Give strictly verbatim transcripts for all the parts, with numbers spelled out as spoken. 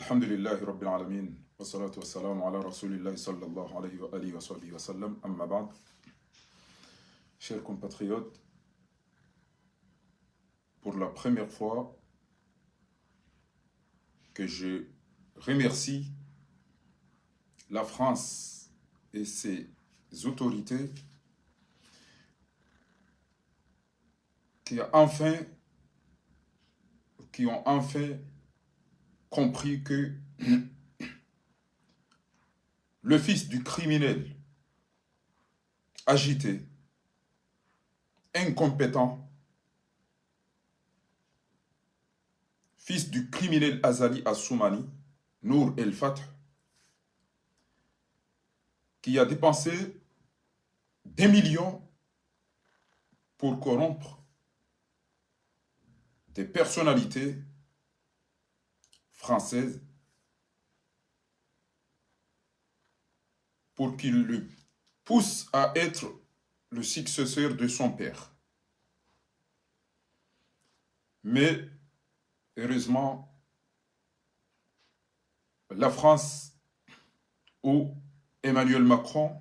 الحمد لله رب العالمين، والصلاة والسلام على رسول الله صلى الله عليه وآله وصحبه وسلم، أما بعد. Chers compatriotes, pour la première fois que je remercie la France et ses autorités qui a enfin, qui ont enfin compris que le fils du criminel agité, incompétent, fils du criminel Azali Assoumani, Nour El Fath, qui a dépensé des millions pour corrompre des personnalités françaises pour qu'il le pousse à être le successeur de son père. Mais heureusement, la France ou Emmanuel Macron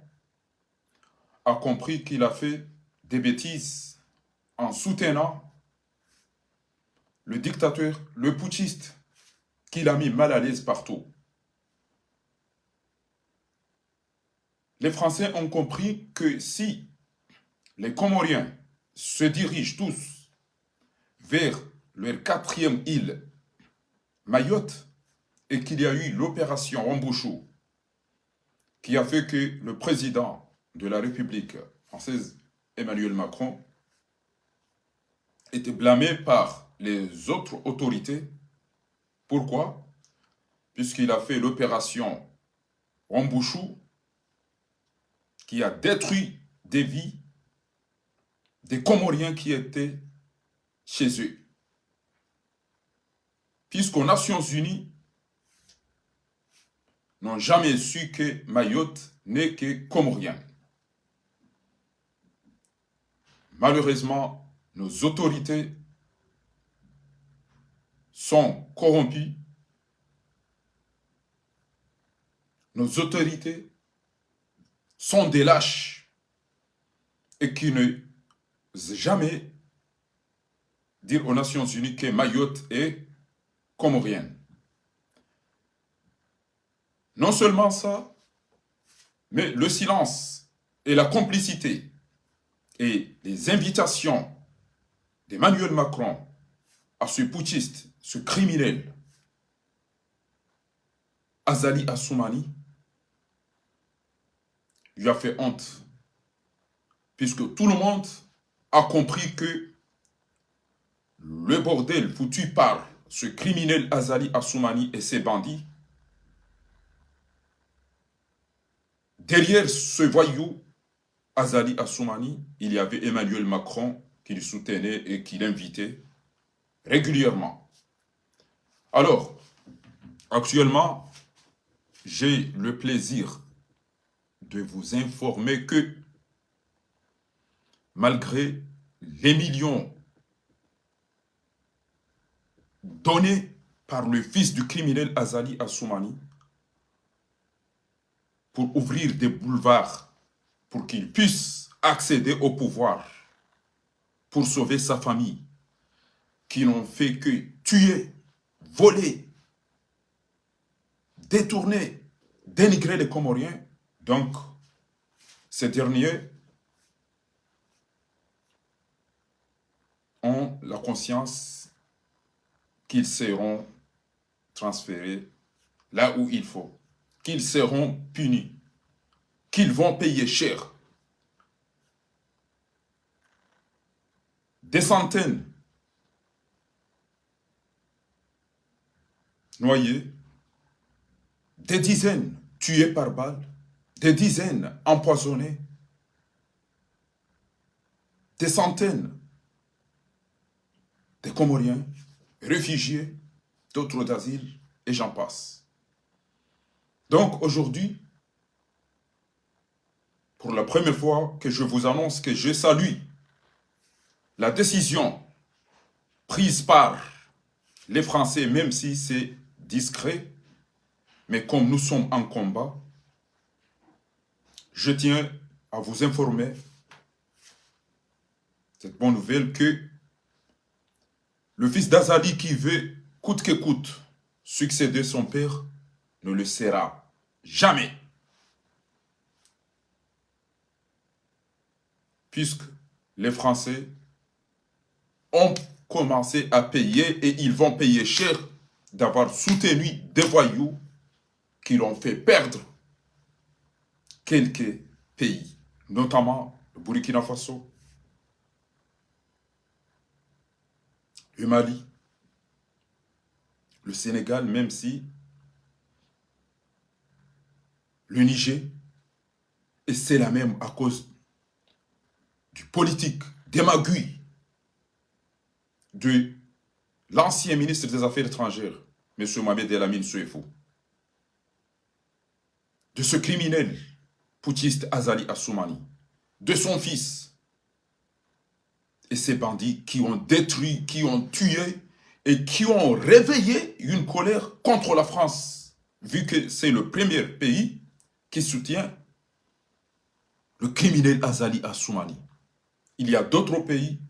a compris qu'il a fait des bêtises en soutenant le dictateur, le putschiste, qui l'a mis mal à l'aise partout. Les Français ont compris que si les Comoriens se dirigent tous vers leur quatrième île, Mayotte, et qu'il y a eu l'opération Wambushu, qui a fait que le président de la République française, Emmanuel Macron, était blâmé par les autres autorités. Pourquoi ? Puisqu'il a fait l'opération Wambushu, qui a détruit des vies des Comoriens qui étaient chez eux. Puisqu'aux Nations Unies n'ont jamais su que Mayotte n'est que comorien. Malheureusement, nos autorités sont corrompues. Nos autorités sont des lâches et qui ne jamais dire aux Nations Unies que Mayotte est comorienne. Non seulement ça, mais le silence et la complicité et les invitations d'Emmanuel Macron à ce putschiste, ce criminel, Azali Assoumani, lui a fait honte. Puisque tout le monde a compris que le bordel foutu par ce criminel Azali Assoumani et ses bandits, derrière ce voyou Azali Assoumani, il y avait Emmanuel Macron qui le soutenait et qui l'invitait régulièrement. Alors, actuellement, j'ai le plaisir de vous informer que, malgré les millions donnés par le fils du criminel Azali Assoumani pour ouvrir des boulevards pour qu'il puisse accéder au pouvoir, pour sauver sa famille, qui n'ont fait que tuer, voler, détourner, dénigrer les Comoriens. Donc, ces derniers ont la conscience qu'ils seront transférés là où il faut, qu'ils seront punis, qu'ils vont payer cher. Des centaines noyés, des dizaines tués par balles, des dizaines empoisonnés, des centaines de Comoriens réfugiés, d'autres d'asile, et j'en passe. Donc aujourd'hui, pour la première fois que je vous annonce que je salue la décision prise par les Français, même si c'est discret, Mais comme nous sommes en combat, je tiens à vous informer cette bonne nouvelle que le fils d'Azali qui veut, coûte que coûte, succéder son père ne le sera jamais. Puisque les Français ont commencé à payer et ils vont payer cher d'avoir soutenu des voyous qui l'ont fait perdre quelques pays, notamment le Burkina Faso, le Mali, le Sénégal, même si le Niger, et c'est la même à cause du politique démagogue de l'ancien ministre des Affaires étrangères, monsieur Mohamed El Amine Soefo, de ce criminel putschiste Azali Assoumani, de son fils et ces bandits qui ont détruit, qui ont tué et qui ont réveillé une colère contre la France, vu que c'est le premier pays qui soutient le criminel Azali Assoumani. Il y a d'autres pays,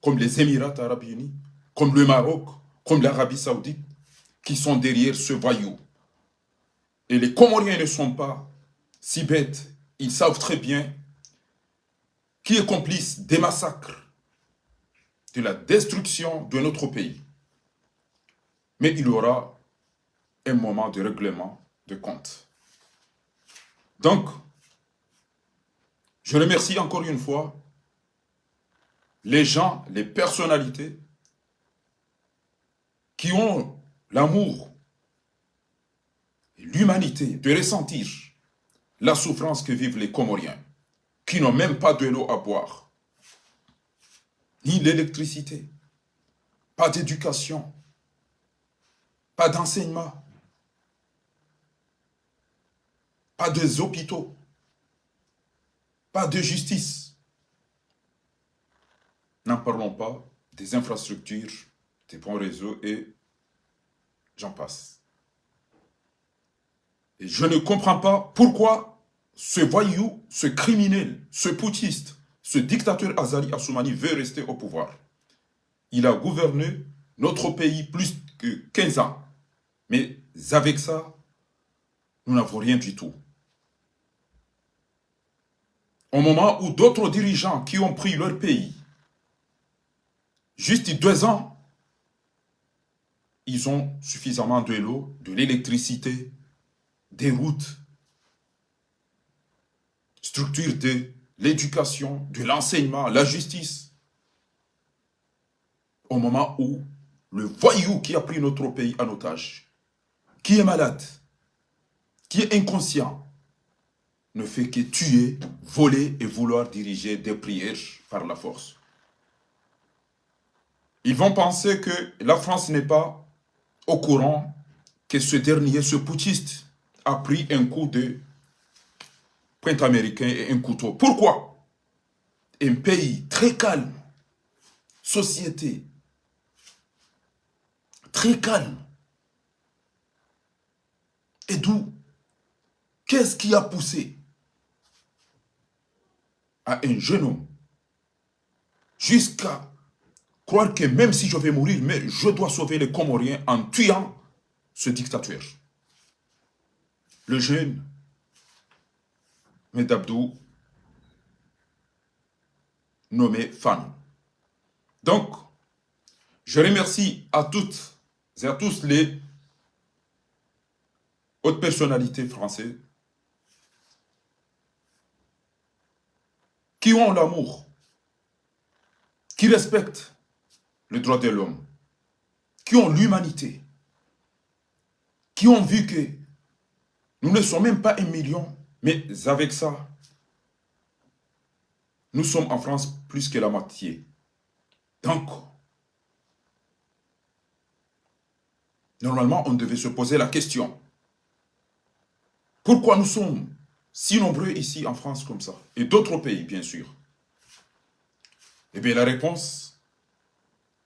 comme les Émirats arabes unis, comme le Maroc, comme l'Arabie saoudite, qui sont derrière ce voyou. Et les Comoriens ne sont pas si bêtes. Ils savent très bien qui est complice des massacres, de la destruction de notre pays. Mais il y aura un moment de règlement de compte. Donc, je remercie encore une fois les gens, les personnalités qui ont l'amour, l'humanité de ressentir la souffrance que vivent les Comoriens, qui n'ont même pas de l'eau à boire, ni l'électricité, pas d'éducation, pas d'enseignement, pas des hôpitaux, pas de justice. N'en parlons pas des infrastructures, des bons réseaux et j'en passe. Et je ne comprends pas pourquoi ce voyou, ce criminel, ce putschiste, ce dictateur Azali Assoumani veut rester au pouvoir. Il a gouverné notre pays plus que quinze ans. Mais avec ça, nous n'avons rien du tout. Au moment où d'autres dirigeants qui ont pris leur pays, juste deux ans, ils ont suffisamment de l'eau, de l'électricité, des routes, structures de l'éducation, de l'enseignement, la justice. Au moment où le voyou qui a pris notre pays en otage, qui est malade, qui est inconscient, ne fait que tuer, voler et vouloir diriger des prières par la force. Ils vont penser que la France n'est pas au courant que ce dernier, ce putschiste, a pris un coup de pointe américain et un couteau. Pourquoi ? Un pays très calme, société très calme. Et d'où ? Qu'est-ce qui a poussé à un jeune homme jusqu'à croire que même si je vais mourir, mais je dois sauver les Comoriens en tuant ce dictateur ? Le jeune Ahmed Abdou, nommé Fanou. Donc, je remercie à toutes et à tous les hautes personnalités françaises qui ont l'amour, qui respectent le droit de l'homme, qui ont l'humanité, qui ont vu que nous ne sommes même pas un million, mais avec ça, nous sommes en France plus que la moitié. Donc, normalement, on devait se poser la question, pourquoi nous sommes si nombreux ici en France comme ça, et d'autres pays, bien sûr ? Eh bien, la réponse,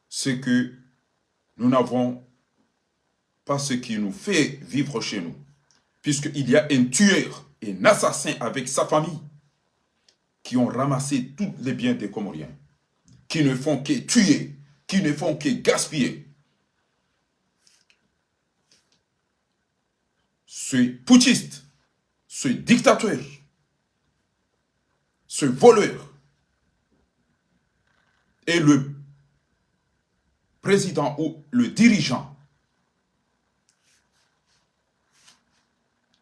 c'est que nous n'avons pas ce qui nous fait vivre chez nous. puisqu'il y a un tueur, un assassin avec sa famille, qui ont ramassé tous les biens des Comoriens, qui ne font que tuer, qui ne font que gaspiller. Ce putschiste, ce dictateur, ce voleur est le président ou le dirigeant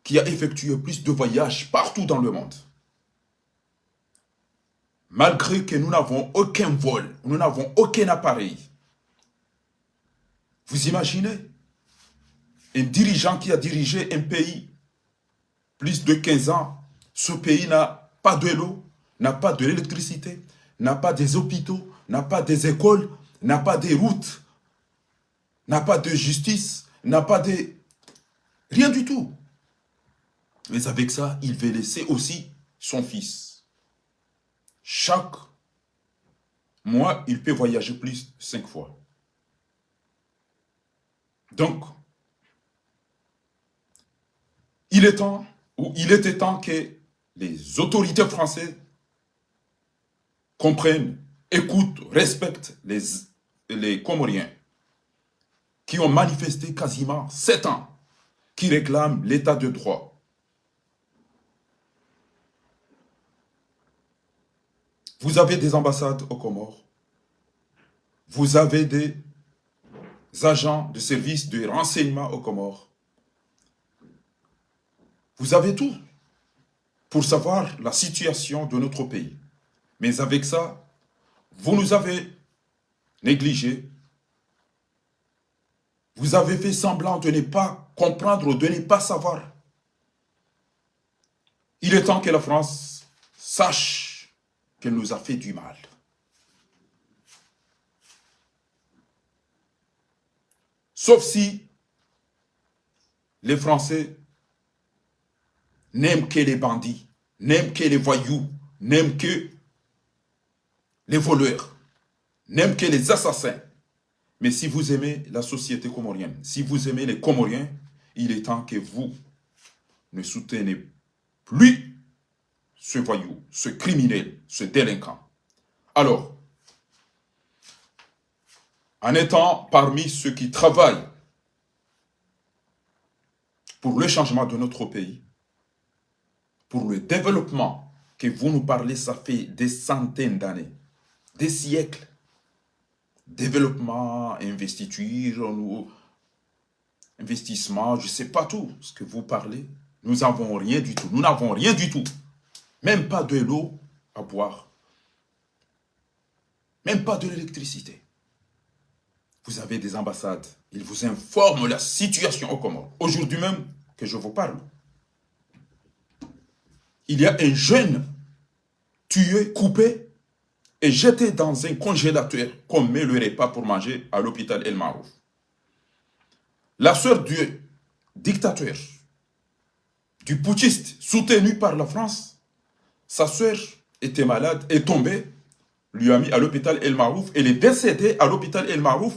qui a effectué plus de voyages partout dans le monde. Malgré que nous n'avons aucun vol, nous n'avons aucun appareil. Vous imaginez un dirigeant qui a dirigé un pays plus de quinze ans. Ce pays n'a pas de l'eau, n'a pas de l'électricité, n'a pas des hôpitaux, n'a pas des écoles, n'a pas des routes, n'a pas de justice, n'a pas de... rien du tout. Mais avec ça, il veut laisser aussi son fils. Chaque mois, il peut voyager plus cinq fois. Donc, il est temps, ou il était temps que les autorités françaises comprennent, écoutent, respectent les, les Comoriens qui ont manifesté quasiment sept ans, qui réclament l'état de droit. Vous avez des ambassades aux Comores. Vous avez des agents de service de renseignement aux Comores. Vous avez tout pour savoir la situation de notre pays. Mais avec ça, vous nous avez négligés. Vous avez fait semblant de ne pas comprendre ou de ne pas savoir. Il est temps que la France sache qu'elle nous a fait du mal. Sauf si les Français n'aiment que les bandits, n'aiment que les voyous, n'aiment que les voleurs, n'aiment que les assassins. Mais si vous aimez la société comorienne, si vous aimez les Comoriens, il est temps que vous ne soutenez plus ce voyou, ce criminel, ce délinquant. Alors, en étant parmi ceux qui travaillent pour le changement de notre pays, pour le développement que vous nous parlez, ça fait des centaines d'années, des siècles. Développement, investiture, nous, investissement, je sais pas tout ce que vous parlez. Nous avons rien du tout. Nous n'avons rien du tout. Même pas de l'eau à boire. Même pas de l'électricité. Vous avez des ambassades. Ils vous informent la situation aux Comores. Aujourd'hui même que je vous parle, il y a un jeune tué, coupé et jeté dans un congélateur qu'on met le repas pour manger à l'hôpital El Maarouf. La sœur du dictateur, du putschiste soutenu par la France, sa sœur était malade, est tombée, lui a mis à l'hôpital El Maarouf, elle est décédée à l'hôpital El Maarouf.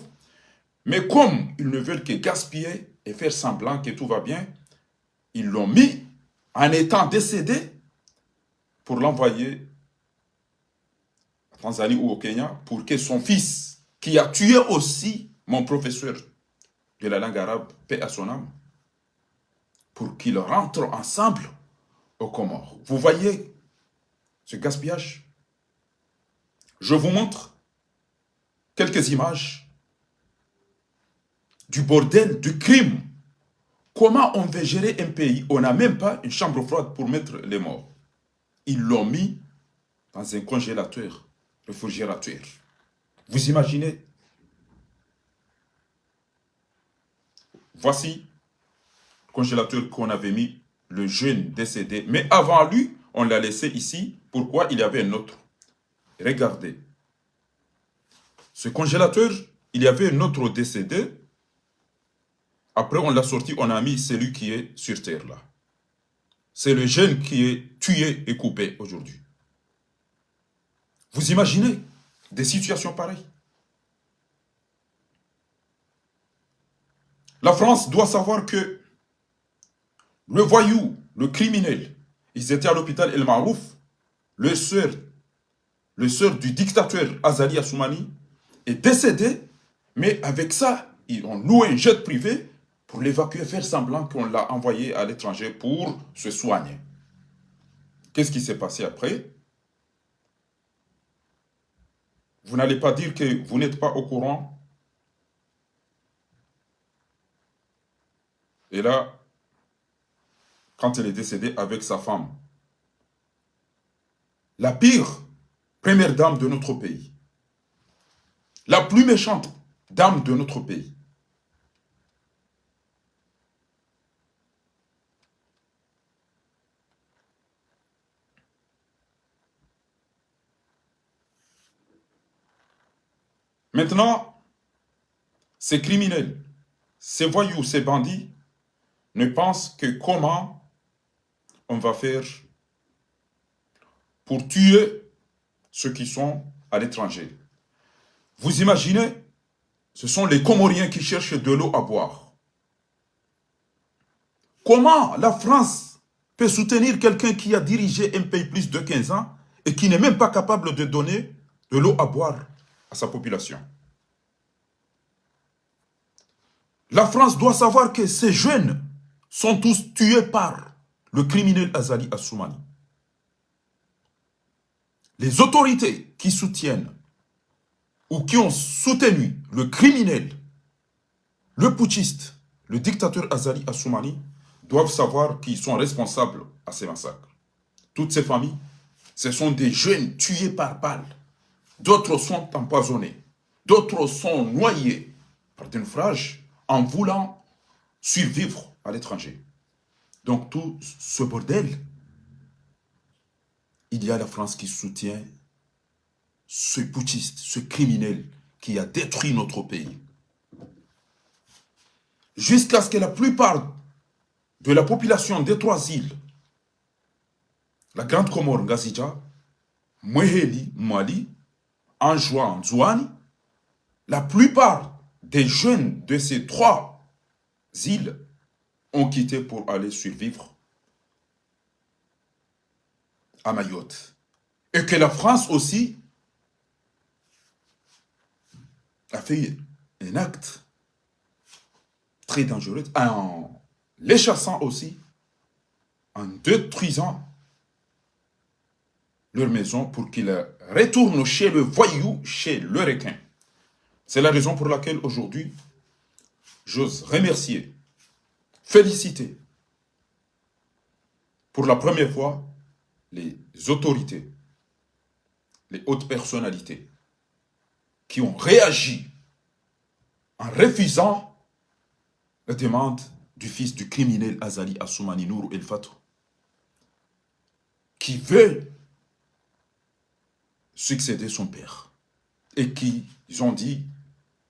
Mais comme ils ne veulent que gaspiller et faire semblant que tout va bien, ils l'ont mis en étant décédée pour l'envoyer en Tanzanie ou au Kenya pour que son fils, qui a tué aussi mon professeur de la langue arabe, paix à son âme, pour qu'il rentre ensemble aux Comores. Vous voyez ce gaspillage ? Je vous montre quelques images du bordel, du crime. Comment on veut gérer un pays ? On n'a même pas une chambre froide pour mettre les morts. Ils l'ont mis dans un congélateur, réfrigérateur. Vous imaginez ? Voici le congélateur qu'on avait mis le jeune décédé. Mais avant lui, on l'a laissé ici. Pourquoi ? Il y avait un autre. Regardez. Ce congélateur, il y avait un autre décédé. Après, on l'a sorti, on a mis celui qui est sur terre là. C'est le jeune qui est tué et coupé aujourd'hui. Vous imaginez des situations pareilles ? La France doit savoir que le voyou, le criminel, ils étaient à l'hôpital El Maarouf, le sœur, le sœur du dictateur Azali Assoumani est décédée, mais avec ça, ils ont loué un jet privé pour l'évacuer, faire semblant qu'on l'a envoyé à l'étranger pour se soigner. Qu'est-ce qui s'est passé après ? Vous n'allez pas dire que vous n'êtes pas au courant. Et là, quand elle est décédée avec sa femme, la pire première dame de notre pays, la plus méchante dame de notre pays. Maintenant, ces criminels, ces voyous, ces bandits ne pensent que comment on va faire pour tuer ceux qui sont à l'étranger. Vous imaginez, ce sont les Comoriens qui cherchent de l'eau à boire. Comment la France peut soutenir quelqu'un qui a dirigé un pays plus de quinze ans et qui n'est même pas capable de donner de l'eau à boire à sa population ? La France doit savoir que ces jeunes sont tous tués par le criminel Azali Assoumani. Les autorités qui soutiennent ou qui ont soutenu le criminel, le putschiste, le dictateur Azali Assoumani doivent savoir qu'ils sont responsables à ces massacres. Toutes ces familles, ce sont des jeunes tués par balles. D'autres sont empoisonnés. D'autres sont noyés par des naufrages en voulant survivre à l'étranger. Donc tout ce bordel, il y a la France qui soutient ce putschiste, ce criminel qui a détruit notre pays. Jusqu'à ce que la plupart de la population des trois îles, la Grande Comore, Ngazidja, Mweheli, Mwali, Anjouan, Ndzuani, la plupart des jeunes de ces trois îles ont quitté pour aller survivre à Mayotte. Et que la France aussi a fait un acte très dangereux en les chassant aussi, en détruisant leur maison pour qu'ils retournent chez le voyou, chez le requin. C'est la raison pour laquelle aujourd'hui, j'ose remercier, féliciter pour la première fois les autorités, les hautes personnalités qui ont réagi en refusant la demande du fils du criminel Azali Assoumani, Nourou El Fath, qui veut succéder son père. Et qui, ils ont dit,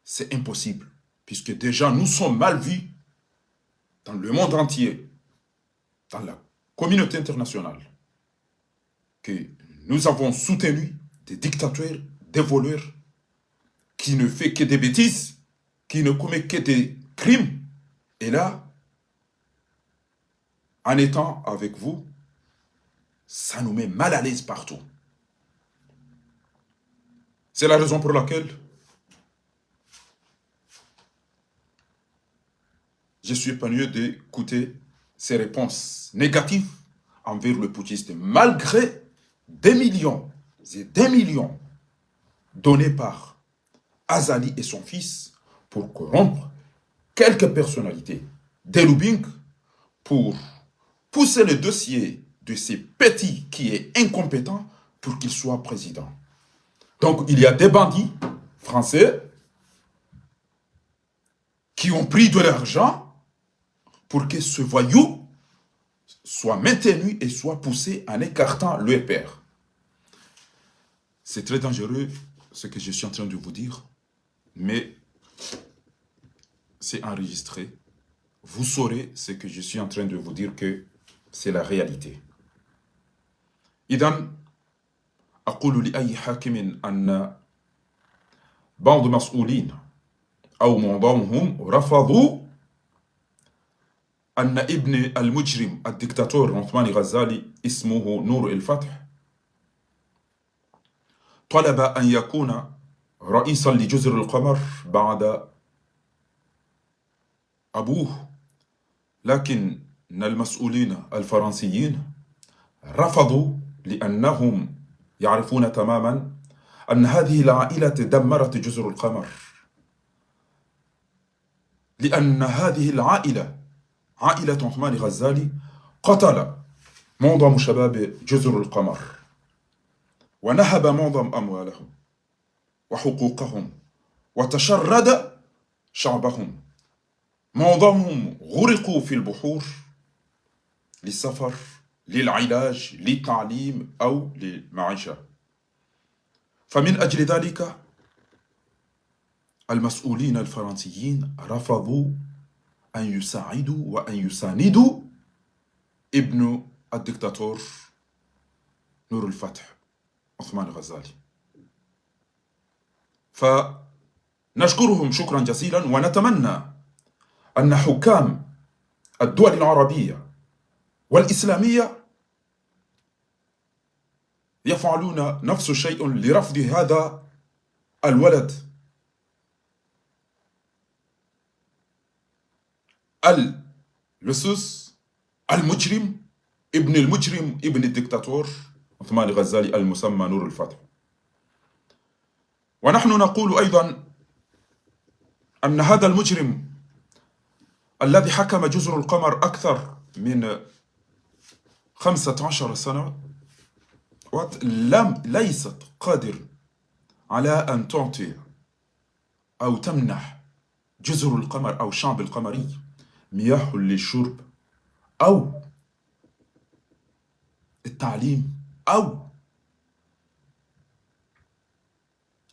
c'est impossible, puisque déjà nous sommes mal vus dans le monde entier, dans la communauté internationale, que nous avons soutenu des dictateurs, des voleurs, qui ne fait que des bêtises, qui ne commet que des crimes. Et là, en étant avec vous, ça nous met mal à l'aise partout. C'est la raison pour laquelle je suis épanoui d'écouter ces réponses négatives envers le putschiste, malgré des millions et des millions donnés par Azali et son fils pour corrompre quelques personnalités, des lobbying, pour pousser le dossier de ces petits qui est incompétent pour qu'il soit président. Donc, il y a des bandits français qui ont pris de l'argent pour que ce voyou soit maintenu et soit poussé en écartant le R P R. C'est très dangereux ce que je suis en train de vous dire, mais c'est enregistré. Vous saurez ce que je suis en train de vous dire, que c'est la réalité. إذن أقول لأي حاكم أن بعض مسؤولين أو معظمهم رفضوا أن ابن المجرم الدكتاتور عثمان غزالي اسمه نور الفتح طلب أن يكون رئيسا لجزر القمر بعد أبوه، لكن المسؤولين الفرنسيين رفضوا لأنهم يعرفون تماما أن هذه العائلة دمرت جزر القمر، لأن هذه العائلة، عائلة عثمان غزالي، قتل معظم شباب جزر القمر ونهب معظم أموالهم وحقوقهم وتشرد شعبهم. معظمهم غرقوا في البحور للسفر، للعلاج، للتعليم أو للمعيشة. فمن أجل ذلك المسؤولين الفرنسيين رفضوا أن يساعدوا وأن يساندوا ابن الدكتاتور نور الفتح عثمان غزالي. فنشكرهم شكرا جزيلا، ونتمنى أن حكام الدول العربية والإسلامية يفعلون نفس الشيء لرفض هذا الولد اللصوص المجرم، ابن المجرم، ابن الدكتاتور عثمان غزالي المسمى نور الفتح. ونحن نقول أيضا أن هذا المجرم الذي حكم جزر القمر أكثر من خمسة عشر سنة لم، ليست قادر على أن تعطي أو تمنح جزر القمر أو الشعب القمري مياه للشرب أو التعليم أو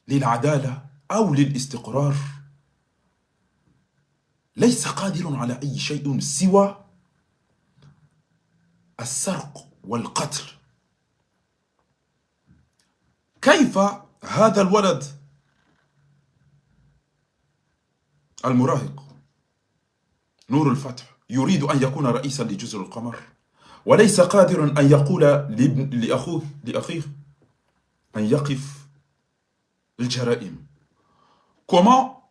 للعدالة أو للاستقرار، ليس قادر على أي شيء سوى السرقة والقتل. كيف هذا الولد المراهق نور الفتح يريد أن يكون رئيسا لجزر القمر وليس قادر أن يقول لابن، لأخوه، لأخيه أن يقف الجرائم. Comment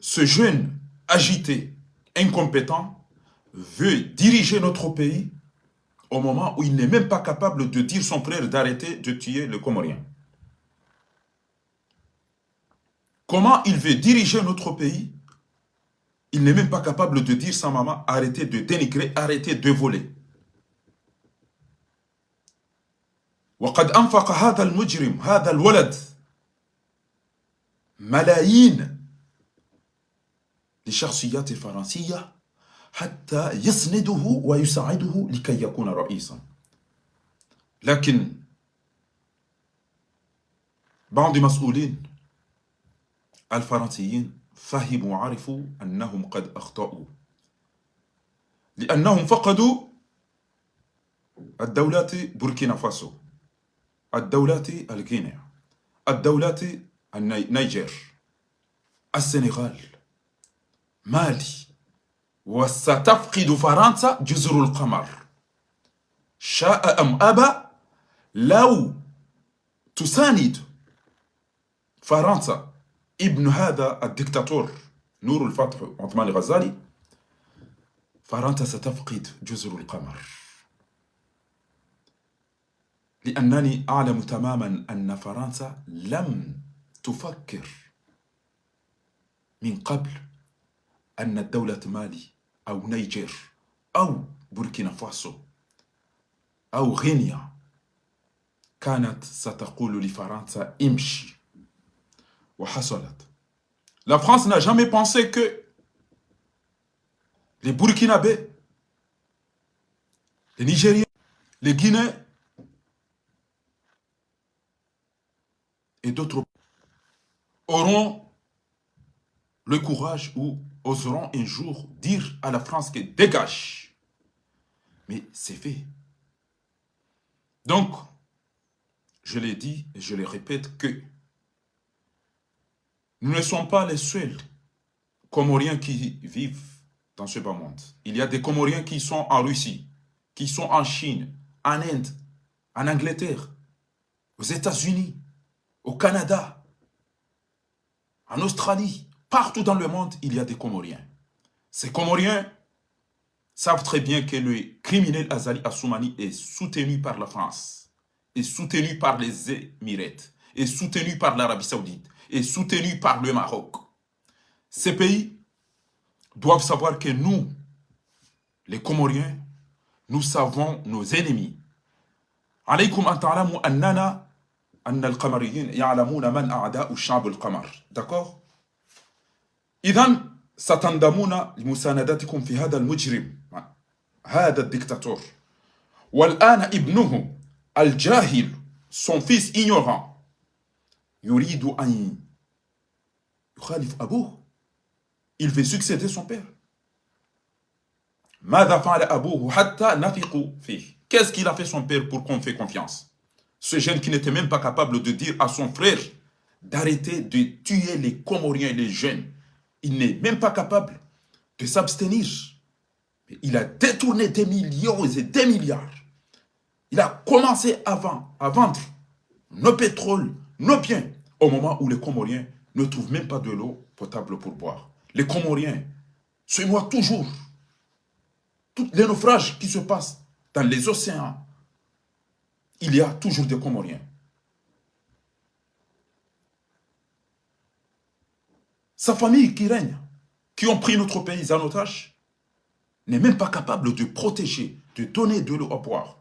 ce jeune agité, incompétent, veut diriger notre pays au moment où il n'est même pas capable de dire son frère d'arrêter de tuer le Comorien ? Comment il veut diriger notre pays ? Il n'est même pas capable de dire sa maman : arrêtez de dénigrer, arrêtez de voler. وقد أنفق هذا المجرم، هذا الولد، ملايين لشخصيات فرنسية حتى يسنده ويساعده لكي يكون رئيسا. لكن بعض مسؤولين الفرنسيين فهموا وعرفوا أنهم قد أخطأوا، لأنهم فقدوا الدولة بوركينا فاسو، الدولة الغينيا، الدولة الني-، نيجر، السنغال، مالي، وستفقد فرنسا جزر القمر شاء أم أبى. لو تساند فرنسا ابن هذا الدكتاتور نور الفتح عثمان غزالي، فرنسا ستفقد جزر القمر، لأنني أعلم تماما أن فرنسا لم تفكر من قبل أن الدولة مالي أو نيجر أو بوركينا فاسو أو غينيا كانت ستقول لفرنسا: امشي. وحصلت. La France n'a jamais pensé que les Burkinabés, les Nigériens, les Guinéens et d'autres auront le courage ou oseront un jour dire à la France que dégage. Mais c'est fait. Donc, je l'ai dit et je le répète que nous ne sommes pas les seuls Comoriens qui vivent dans ce bas monde. Il y a des Comoriens qui sont en Russie, qui sont en Chine, en Inde, en Angleterre, aux États-Unis, au Canada, en Australie, partout dans le monde, il y a des Comoriens. Ces Comoriens savent très bien que le criminel Azali Assoumani est soutenu par la France, est soutenu par les Émirats, est soutenu par l'Arabie Saoudite, est soutenu par le Maroc. Ces pays doivent savoir que nous, les Comoriens, nous savons nos ennemis. عليكم أن تعلموا أننا، أن القمريين يعلمون من أعداء الشعب القمر. D'accord ? إذن ستندمون لمساندتكم في هذا المجرم، هذا الدكتاتور. والآن ابنه الجاهل، son fils ignorant، يريد أن يخالف أبوه. Il veut succéder son père. ماذا فعل أبوه حتى نثق فيه؟ Qu'est-ce qu'il a fait son père pour qu'on fait confiance ? Ce jeune qui n'était même pas capable de dire à son frère d'arrêter de tuer les Comoriens, les jeunes. Il n'est même pas capable de s'abstenir. Mais il a détourné des millions et des milliards. Il a commencé avant à vendre nos pétroles, nos biens, au moment où les Comoriens ne trouvent même pas de l'eau potable pour boire. Les Comoriens se noient toujours. Tous les naufrages qui se passent dans les océans, il y a toujours des Comoriens. Sa famille qui règne, qui ont pris notre pays en otage, n'est même pas capable de protéger, de donner de l'eau à boire,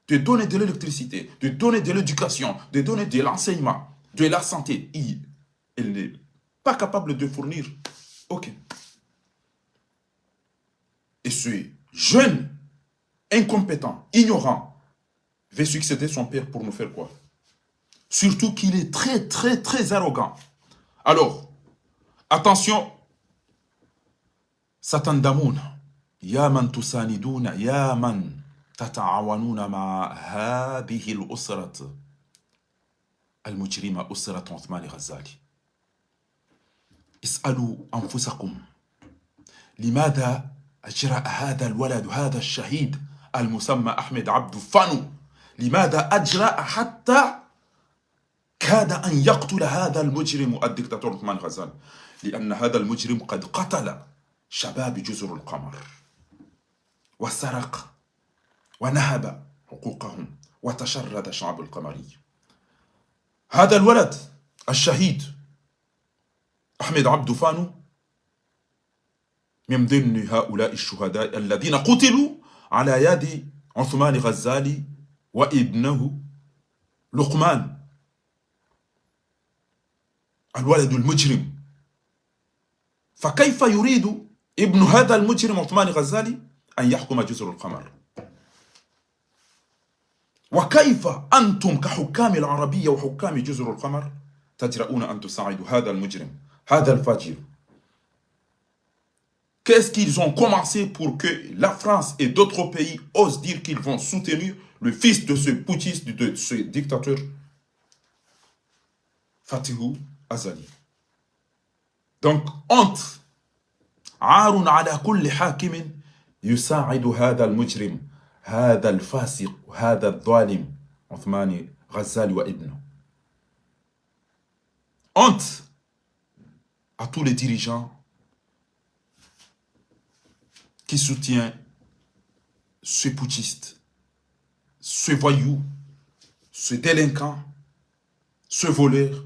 de donner de l'électricité, de donner de l'éducation, de donner de l'enseignement, de la santé. Il, elle n'est pas capable de fournir. Ok. Et ce jeune, incompétent, ignorant, veut succéder son père pour nous faire quoi ? Surtout qu'il est très, très, très arrogant. Alors, attention, ستندمون يا من تساندون، يا من تتعاونون مع هذه الأسرة المجرمة، أسرة عثمان غزالي. اسألوا أنفسكم، لماذا أجرأ هذا الولد، هذا الشهيد المسمى أحمد عبدو فانو؟ لماذا أجرأ حتى كاد أن يقتل هذا المجرم الدكتاتور عثمان غزالي؟ لأن هذا المجرم قد قتل شباب جزر القمر، وسرق، ونهب حقوقهم، وتشرد شعب القمري. هذا الولد الشهيد أحمد عبدو فانو من ضمن هؤلاء الشهداء الذين قتلوا على يد عثمان غزالي وابنه لقمان، الولد المجرم. فكيف يريد ابن هذا المجرم عثمان غزالي أن يحكم جزر القمر؟ وكيف أنتم كحكام العربية وحكام جزر القمر تجرؤون أن تساعدوا هذا المجرم، هذا الفاجر؟ Qu'est-ce qu'ils ont commencé pour que la France et d'autres pays osent dire qu'ils vont soutenir le fils de ce putschiste, de ce dictateur, Fatihou Azali ? Donc, honte. عار على كل حاكم يساعد هذا المجرم، هذا الفاسق، هذا الظالم، عثمان غزالي وابنه. Honte à tous les dirigeants qui soutiennent ce putschiste, ce voyou, ce délinquant, ce voleur,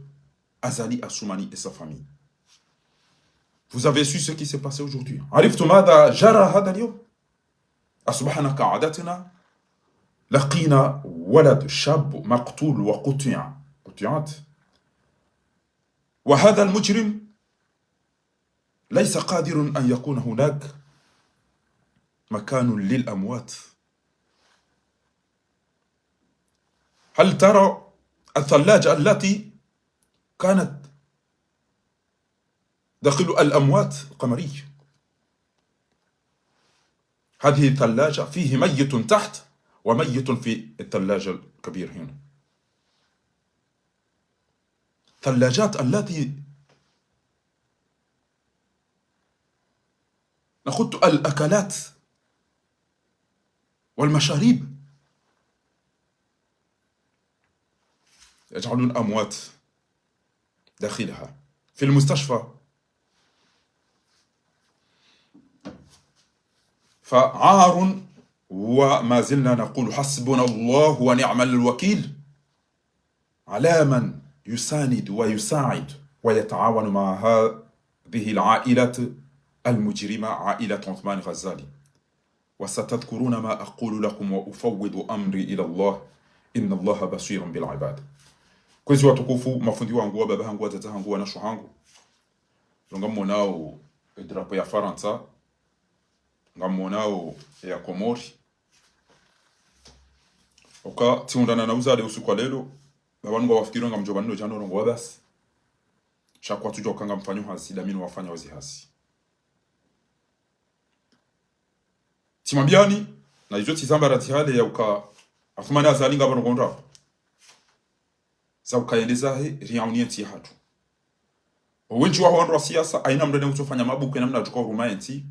Azali Assoumani et sa famille. Vous avez su ce qui s'est passé aujourd'hui. عرفتم ماذا جرى هذا اليوم؟ أصبحنا كعادتنا لقينا ولد شاب مقتول وقطع، قطعت. وهذا المجرم ليس قادر أن يكون هناك مكان للأموات. هل ترى الثلاجة التي كانت داخل الأموات القمرية؟ هذه الثلاجة فيه ميت تحت وميت في الثلاجة الكبيرة هنا. الثلاجات التي تخط الأكلات والمشاريب، يجعلون أموات داخلها في المستشفى. فعار، وما زلنا نقول حسبنا الله ونعم الوكيل على من يساند ويساعد ويتعاون مع هذه العائلة المجرمة، عائلة عثمان غزالي. وستذكرون ما أقول لكم وأفوض أمري إلى الله، إن الله بصير بالعباد. Kwezi watukufu, mafundi wangu, wababa hangu, wadzadze hangu, wanashe hangu, lo ngamwonao e drapo ya Farantsa, ngamwonao ya Komori. Oka, tsiundana na uzade usiku wa lelo, ba wanu ngwafikiri ngamdjo ba nino djano rongowa basi. Sha kwatsudjuwa uka ngamfanyo hazi, da mi no wafanya wazi hazi. Tsimwambiyani, na izo tsizamba ra tsi hale ya uka Athumani Azali ngapvo no ngondro apvo. Za uka yende zahe, riyauni yentsi yahatru. Owendji waho wandru wa siasa, haina mndru ne utsofanya mabuku, haina mndru atsuka uruma yentsi.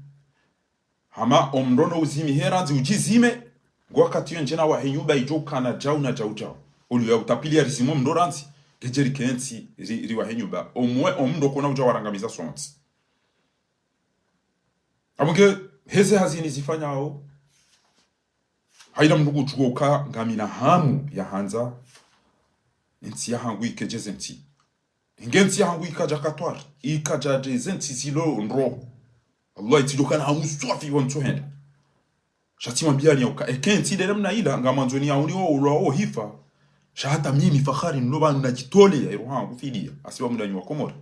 Hama omndru no uzimi he randzi udjizime, ngwakati yo ndjena wahe nyumba idjo ukana djau na djau djau. Olu ya utapili ya rizimo mndru randzi, ngedjeri kentsi ri, riwahe nyumba. Omwe, omndru kona udja warangamiza sontsi. Apvo nge heze hazi nizifanyao, haina mndru kutsuka uka ngamina hamu ya handza entsi yahangu ikedje zentsi. Nge ntsi yahangu ikadja katwari, ikadja dje zentsi zilo ndro. Allah itsidjo kana hamu swafi wa ntsohenda. Sha tsimwambiyani ya uka, eke ntsi de namna ila, ngamwandzo niyauni wo ulwa wo hifa. Sha hata mimi Fakhari nilo pvanu nadjitole ya iroho hangu fidiya, hasibabu ndanyi wa Komori.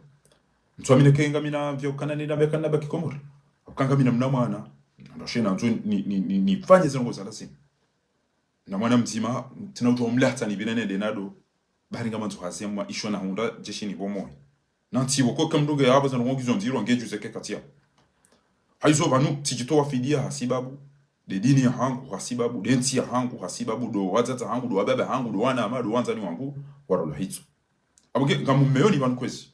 Ntsuamini ke ngamina vya ukana nina beka nabaki Komori. Uka ngamina mna mwana, ndo she nandzo ni, ni, ni, nifanye ze ndrongo za lazima. Na mwana mdzima, tsina udjo mlatsa ni pvine nende nado, bari ngamandzo hazi ya mwa isho na hundra, jeshi ni pvo moyi. Na ntsi pvo ko ke mndru nge yapvo ze ndrongo ngizo ndziro ngedjuze ke katia. Haizo pvanu, tsidjitowa fidiya hasibabu de dini yahangu, hasibabu de ntsi yahangu, hasibabu do wadzadze hangu, do wababa hangu, do wana hama, do wandzani wangu, warola hitso. Apvo nge, ngamumeyoni pvanu kwezi.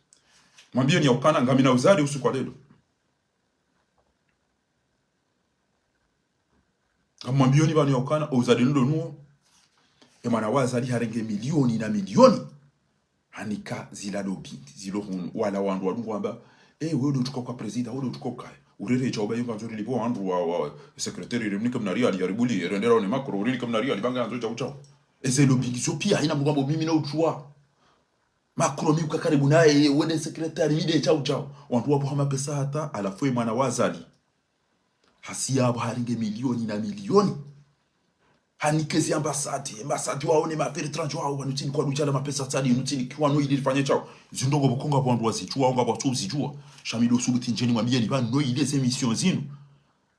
Mwambiyeni ya ukana, ngamina uzade usiku wa lelo. Ngamwambiyoni pvanu ya ukana, ouzade nulo nuwo. E mwana wa Azali harenge milioni na milioni. Hanika zila lobbying, zilo hunu. Wala wandru wadungu wamba, eh, wewe ndo utsuka uka prezida, wewe ndo utsuka ukaya. Urere djau ba yunga ndzori lipvo wandru wa, wa, secrétaire, rimnike mna riali, yaribuli, rendera one Macron, urinike mna riali, pvanga yandzo djau djau. Eze lobbying zo piya, haina mndru wamba mimi no udjuwa. Macron mi uka karibu naye, wende secrétaire, mi de djau djau. Wandru wapvo hama pesa hata, halafu e mwana wa Azali. Hasi yapvo harenge milioni na milioni. Hanike zi ambassade, ambassade waone ma affaires étrangères wao, wanu tsini kwa dujala mapesa tsali, nu tsini kiwa no ili rifanye djau. Zindrongo pvo ko ngapvo wandru wazidjuwa, ngapvo watsu uzidjuwa. Sha mi ndo subuti ndjeni mwambiyeni pvanu no ili ze mission zinu.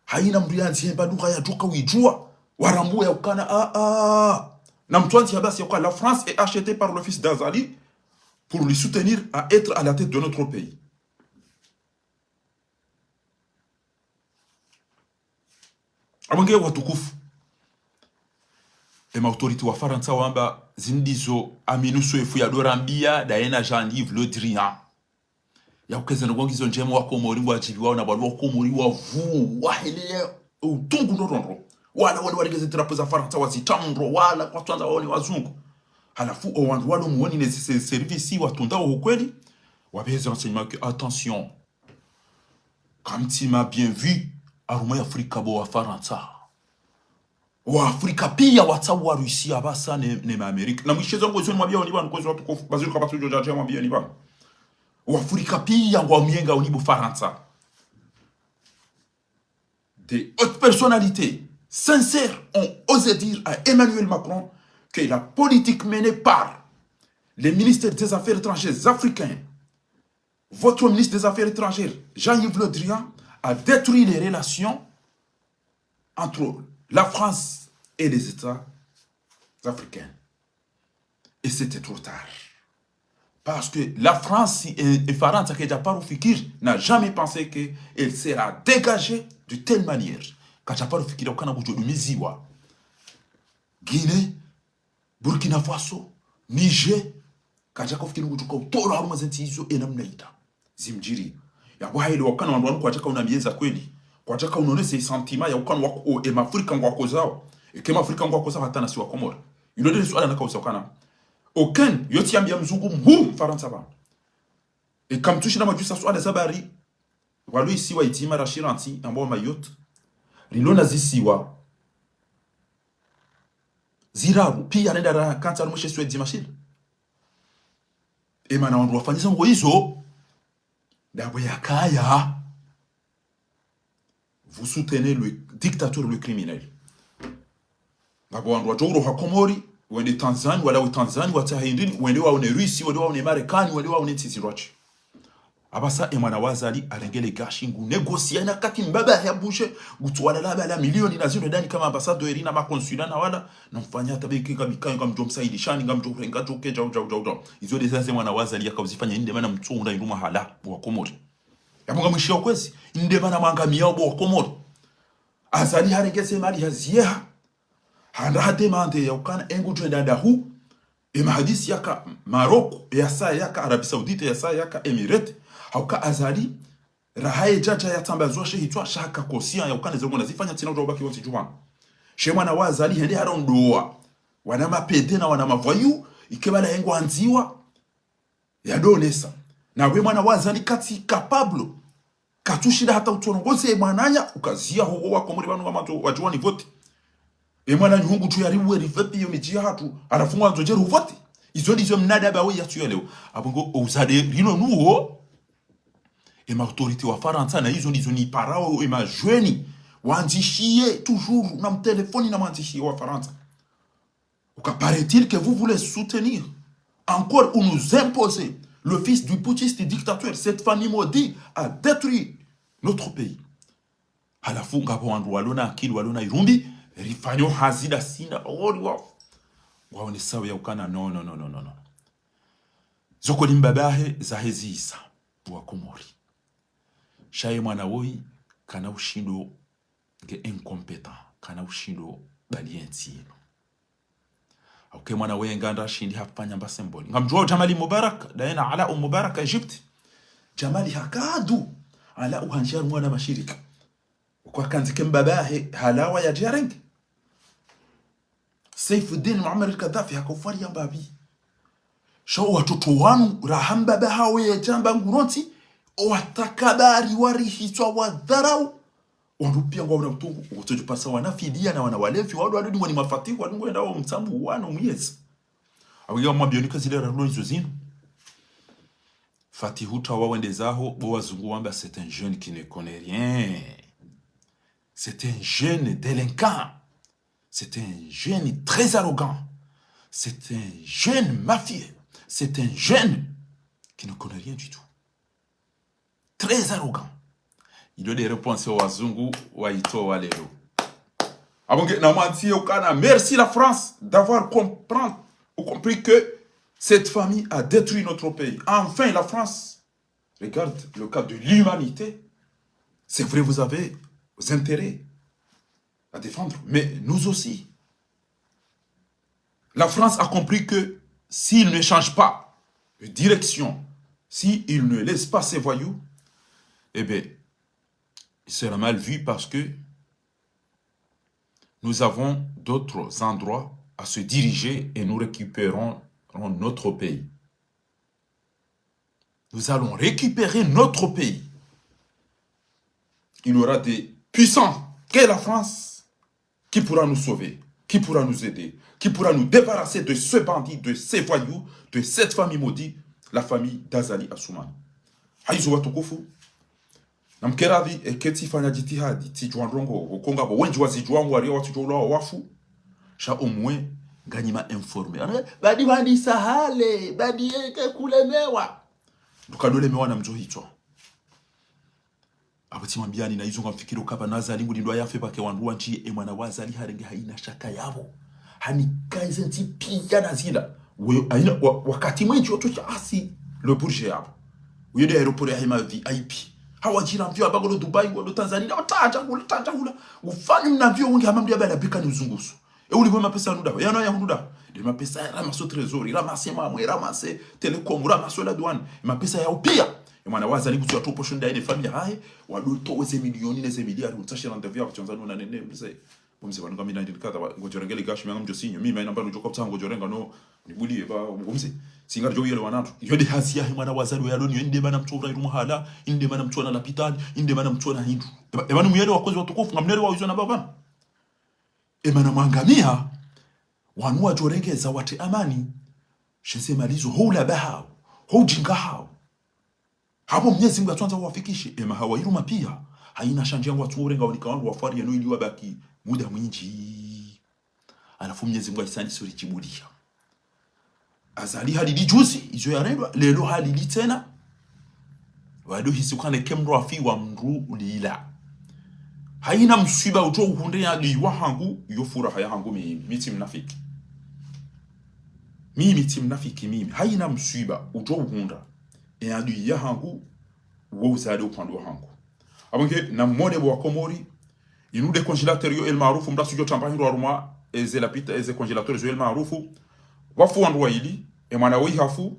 Haina mndru yandzi hemba lugha ya djuka widjuwa. Warambuwe ya ukana, ah, ah. Na mtsuandzi ya basi ya uka la France est achetée par le fils d'Azali pour lui soutenir à être à la tête de notre pays. Apvo nge watukufu. E ma autorité wa Farantsa wamba, zinu ndizo Aminou Soefou ya dorambiya, daye na Jean-Yves Le Drian. Ya uka eze ndrongo ngizo ndjema wa Komori ngwadjibiwao na wandru wa Komori wavu, wahelele, utungu ndo ndro ndro. Wala wale waregeze drapo za Farantsa wazitamndro, wala kwatsuandza waone wazungu. Halafu o wandru walo muoni ne se-, service watunda o kweli, wapveze renseignement que, attention. Kamtsi ma bien vu, harumwa ya Afrika bo wa Farantsa. Wa Afrika piya watsaha wa Russie apvasa ne, ne ma Amerika. Na mwishe zangu zinu mwambiyoni pvanu, kwezi watukufu, baziri kapvatsu djo djadja mwambiyoni pvanu. Wa Afrika piya ngwa myenga uni bo Farantsa. Des hautes personnalités sincères ont osé dire à Emmanuel Macron que la politique menée par les ministres des Affaires étrangères africains, votre ministre des Affaires étrangères, Jean-Yves Le Drian, a détruit les relations entre la France et les États africains. Et c'était trop tard. Parce que la France et, et Farantsa, kedja paro fikiri, n'a jamais pensé qu'elle sera dégagée de telle manière. Kadja paro fikiri ukana kudjo dumiziwa Guinée, Burkina Faso, Niger, kadja kafikiri kudjo ka utolwa harumwa zentsi izo e namna ita. Zimdjiri. Yapvo haile wakana wandru wanu kwadjaka una miyeza kweli. Kwadjaka unonese sentiment ya ukana wa, o, e Maafrika ngwakozao. Eka Maafrika ngwakozao hata nasi Wakomori. Ilo ndele suala nakauza ukana. Aucun, yo tsi yambia mzungu mhuu Mfarantsa pvanu. Eka mtsushina madjusa suala za bari. Walo isiwa idzima rashirantsi, ambao Mayotte. Rilo na zisiwa ziraru, pia renda rakantsi harumwa she isiwa idzima shila. E mana wandru wafanyisa ngo izo, ndapvo yakaya. Vous soutenez le dictateur, le criminel. Ngapvo wandru wadjo uroha Komori, wende Tanzanie, wala we Tanzanie, watsahe hindrini, wende waone Russie, wende waone Marekani, wende waone ntsi zindrwadji. Apvasa e mwana wa Azali harenge le gashi ngu négocier na kati mbaba ya bushe, ngutsuwala laba la milioni na zindru ndani kama ambassadeur na ma consulat na wala, na mfanya hata beke nga mikayo, nga mdjo msaidishani, nga mdjo urenga djoke, djau, djau, djau, djau. Izo nde zaze mwana wa Azali yakauzifanya, inde mana mtsuhundra indru mahala, bo Wakomori. Yapvo ngamwishiya kwezi, inde mana mwangamia bo Wakomori. Azali harenge ze mali haziyeha. Handa ha demande ya ukana e ngudjo enda ndahu. E mahadisi yaka Maroc, e yasa yaka Arabie Saoudite, e yasa yaka Emirates. Hauka Azali, raha ye djadja yatsambazwa she hitswa, sha haka conscient ya ukana ze ngona zifanya tsina udjo ubaki wontsi djumana. She mwana wa Azali hende harondowa wana mapede na wana mavoyous, ike bala yengo andziwa, yadonesa. Na we mwana wa Azali katsi capable. Katsushinda hata utsorongoze mwananya, ukaziya hoho Wakomori pvanu wamato wadjuwa ni vote. E mwananyahu ngutsu yariwe rivepi yo midji yahatru, halafu ngwandzo djeru vote. Izo ndizo mnadaba we yatsu yelewa. Apvo ngo uzade rino nuwo. E ma autorité wa Farantsa na izo ndizo ni parao e ma jeunes. Wandzishiye toujours na mtelefoni na mwandzishiye wa Farantsa. Uka paraît-il que vous voulez soutenir encore ou nous imposer le fils du putschiste dictateur, cette famille maudite a détruit notre pays. Halafu ngapvo wandru walo na akili, walo na irumbi, rifanyo hazi ndasi na ori wao. Waonesao ya ukana, non, non, non, non, non, non. Zo koli mbabahe zahe ziisa, bo Wakomori. Sha ye mwana woyi, kana ushindo nge incompétent, kana ushindo bali ye ntsi yinu. Hauka e mwana woyi nganda shindi hafanya mba symbole. Ngamdjuwa Jamali Mubarak, ndaye na Alaa Mubarak Egypte. Jamali hakadu, Alaa uhandjia mwana mashirika. Ukwa kandzike mbabahe, halawa yadje yarenge. Saifuddin Muammar al-Kadhafi haka ufwari ya mbapvi. Sha wo watoto wanu, raha mbaba hawo yedjamba ngurontsi, wo watakabari warihitswa wadharau. Wandru pia ngwaona utungu, wotsodjo pasa wana fidiya na wana walevi, wandru wadungwa ni mafatihu, wadungwa wenda wo mtsambu, wano muyezi. Awiya mwambioni ka zile rarulo izo zinu. Fatihu tawa wende zaho, bo wazungu wamba, c'est un jeune qui ne connaît rien. C'est un jeune délinquant. C'est un jeune très arrogant. C'est un jeune mafieux. C'est un jeune qui ne connaît rien du tout. Très arrogant. Ilo nde réponse wazungu waitowa leo. Apvo nge namwandziye ukana, merci la France d'avoir comprendre ou compris que cette famille a détruit notre pays. Enfin, la France regarde le cas de l'humanité. C'est vrai, vous avez vos intérêts à défendre, mais nous aussi. La France a compris que s'il ne change pas de direction, s'il ne laisse pas ses voyous, eh bien, il sera mal vu parce que nous avons d'autres endroits à se diriger et nous récupérerons notre pays. Nous allons récupérer notre pays. Il y aura des puissants que la France qui pourra nous sauver, qui pourra nous aider, qui pourra nous débarrasser de ce bandit, de ces voyous, de cette famille maudite, la famille d'Azali Assoumani. Hayizo watukufu, namkeradhi, eka tsifanya djitihadi, tsidjuwa ndrongoo, uka ngapvo wendji wazidjuwa ngwariyo watsudjuwa ulawa wafu, sha omwe, nganyi ma informé. Ana, badi wandisa hale, badi yeke kulemewa. Nduka dolemewa na mdjo hitswa. Apvo tsimwambiyani na izo ngamfikiri uka pvanu Azali ngulindwa yafe pvake wandru wandji, e mwana wa Azali harenge hayina shaka yapvo. Hanika ize ntsi piya na zila. Weyo, hayina, wa, wakati mwendji otso sha asi le Bourget yapvo. Uyo nde aéroport yahe ma V I P. Hawadjira mvio apvo ngwalo Dubai, ngwalo Tanzania, na watadja hula, tadja hula. Ufanyi mna mvio wungi hama mdru yabala bika ni uzungusu. E ulipvo mapesa yanu daho. Yanu ya hunu daho. Nde mapesa ya ramasse au trésor, ramasse mamwe, ramasse Télécom, ramasse la douane. Mapesa ya upiya. E mwana wa Azali kutsu ya topo shunda ine famille hahe, wado towe ze milioni ne ze miliari, utsashe rendez-vous ya kutsonza nuna nene, mze. Bo mze, pvanu ngamina ndini kadha, wa-, ngodjo renge le gashi, manga mdjo sinyo. Mimi, haina mbapvi udjo ka utsaha ngodjo renga no, nibuliye, ba, bo mze. Tsi ngaridjo yelewana ndro. Iyo nde hazi yahe mwana wa Azali, weyalo ni, inde mana mtsu ura iru mahala, inde mana mtsu ona lapitali, inde mana mtsu ona hindru. Eba, eba ni muyele wa kwezi watukufu, ngamnele wa wizo na baba. E mana mwangamia, wanu wadjo rengeza watre amani, shense malizo, ho ulaba hawo, ho ujinga hawo. Hapvo Mnyezi Mngu yatsuandza wafikishe, ema hawa iruma pia, haina shandji yangu watsu urenga wanika wandru wafwari yenu ili wabaki muda mwindji. Halafu Mnyezi Mngu ahisani suri djibuliya. Azali halili juzi, izo yarendwa, lelo halili tsena. Wado hisi ukana eka mndru hafiwa mndru ulila. Haina mswiba udjo uhundra ye adui wahangu, yo furaha yahangu mimi, mi tsi mnafiki. Mimi tsi mnafiki mimi. Haina mswiba udjo uhundra ye adui yahangu, wo uzade upvandre wahangu. Apvo nge, namwone bo wa Komori, inu nde congélateur yo El Maarufu, mndru asudjo tamba hindru harumwa, eze lapita, eze congélateur zo El Maarufu. Wafu wandru wayili, e mwana wo ihafu,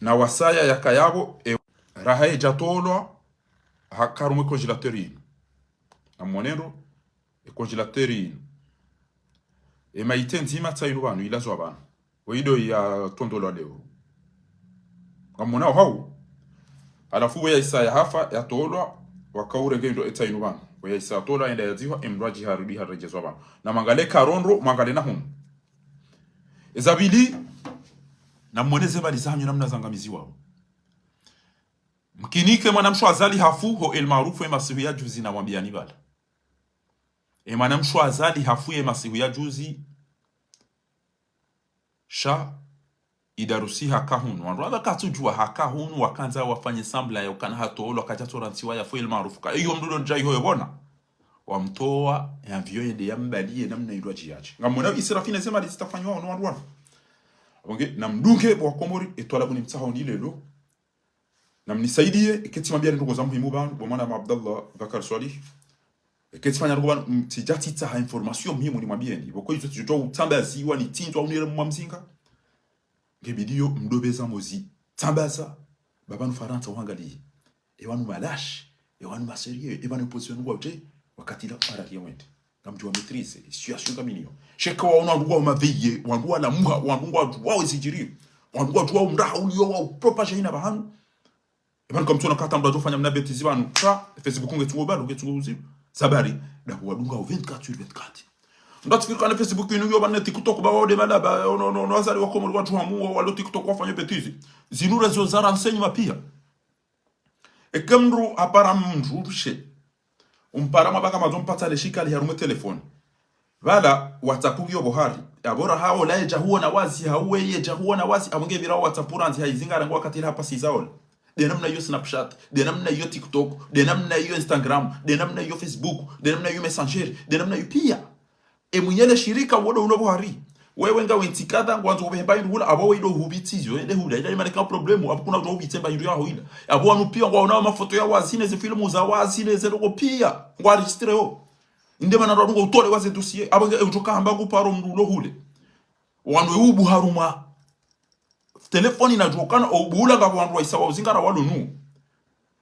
na wasaya yakayapvo, e raha yedja tolwa, haka harumwa e congélateur inu. Namwone ndro, e congélateur inu. E mayiti ndzima tsa inu pvanu, ilazwa pvanu. Wo ido ya tondolwa leo. Ngamwona wo hau. Halafu wo yahisa yahafa, yatolwa, waka urenge indo etsa inu pvanu. Wo yahisa yatolwa, yenda yadzihwa, e mndru adjiharibi harejezwa pvanu. Na mwangalie karondro, mwangalie na hunu. Eza pvili, namwone ze pvali zahanyu namna zangamiziwa. Mkinike mwana mshe wa Azali hafu, ho El Maarufu, e masihu ya juzi namwambiyani pvala. E mwana mshe wa Azali hafu ye masihu ya juzi, sha idarusi haka hunu. Wandru wala katsudjuwa haka hunu, wakandza wafanye semblant ya ukana hatolwa, kadja tolwa ntsiwa yafu El Maarufu. Ka iyo mndru ndo ndja iho yopvona. Wamtowa, ye avion yende yambaliye namna indru adjiyadje. Ngamwona israfu ne ze mali zitafanywa ono wandru wanu. Apvo nge, namdunge bo wa Komori, e twalabu nimtsaho ni lelo. Namnisaidiye, eka tsimwambiyani ndrongo za muhimu pvanu, bo mwana ma Abdallah Bakar Swalih. Eka tsifanya ndrongo pvanu, mm, tsidja tsitsaha information muhimu nimwambiyeni. Pvoko izo tsidjo utsambaziwa, nitsindzwa, unire mwa mzinga. Nge bidiyo mdopveza mozi tsambaza, ba pvanu Farantsa wangaliye. E wanu malashi, e wanu masérieux, e pvanu position ngwa ute, wakati la arariye wende. Ngamdjuwa maîtriser, situation ngaminiyo. Sheka waona wandru ngwa maveye, wandru wala muha, wandru ngwadjuwao ezidjiri, wandru ngwadjuwao mraha uliyo wa upropager ina pvahanu. E pvanu kamtsona kata mndru adjofanya mna bêtise pvanu, sha, Facebook ngetsungo balo, ngetsungo uzibu. Sabari, ndaku wadunga o vingt-quatre sur vingt-quatre. Mndru atsifikiri kana Facebook inu yo pvanu ne TikTok ba wao nde malaba, ono, ono, ono, Azali wa Komori watru hamu, walo TikTok wafanya bêtise. Zinu réseau za renseignement pia. Eka mndru hapara mndru mshe. Umpara mwabaka madzo mpatsa le shikali harumwa e telefoni. Pvala WhatsApp ngiyo pvo hari. Apvo raha ola yedja huona wazi, hau weye yedja huona wazi, apvo nge pvira WhatsApp randzi haizingara ngo wakati ile hapasiza ola. Nde namna iyo Snapchat, nde namna iyo TikTok, nde namna iyo Instagram, nde namna iyo Facebook, nde namna iyo Messenger, nde namna iyo pia. E mwenye le shirika wodo ulo pvo hari. Wewe ngawe ntsi kadha, ngwandzo upvehemba indru hula, apvo we ido hupvitsizo, ende hula, ila imaneka problème, apvo kuna udjo upvitsemba indru yaho ila. Apvo wanu pia ngwaonao mafoto ya wazi ne ze filmu za wazi ne ze ndrongo pia, ngwa enregistré yo. Nde mana ndo ngo utole waze dossier, apvo nge udjoka hamba ngu paro mndru ulo hule. Wanu e ubu harumwa telefoni nadjokana, o ubu ula ngapvo wandru waisa wa uzingara walo nu.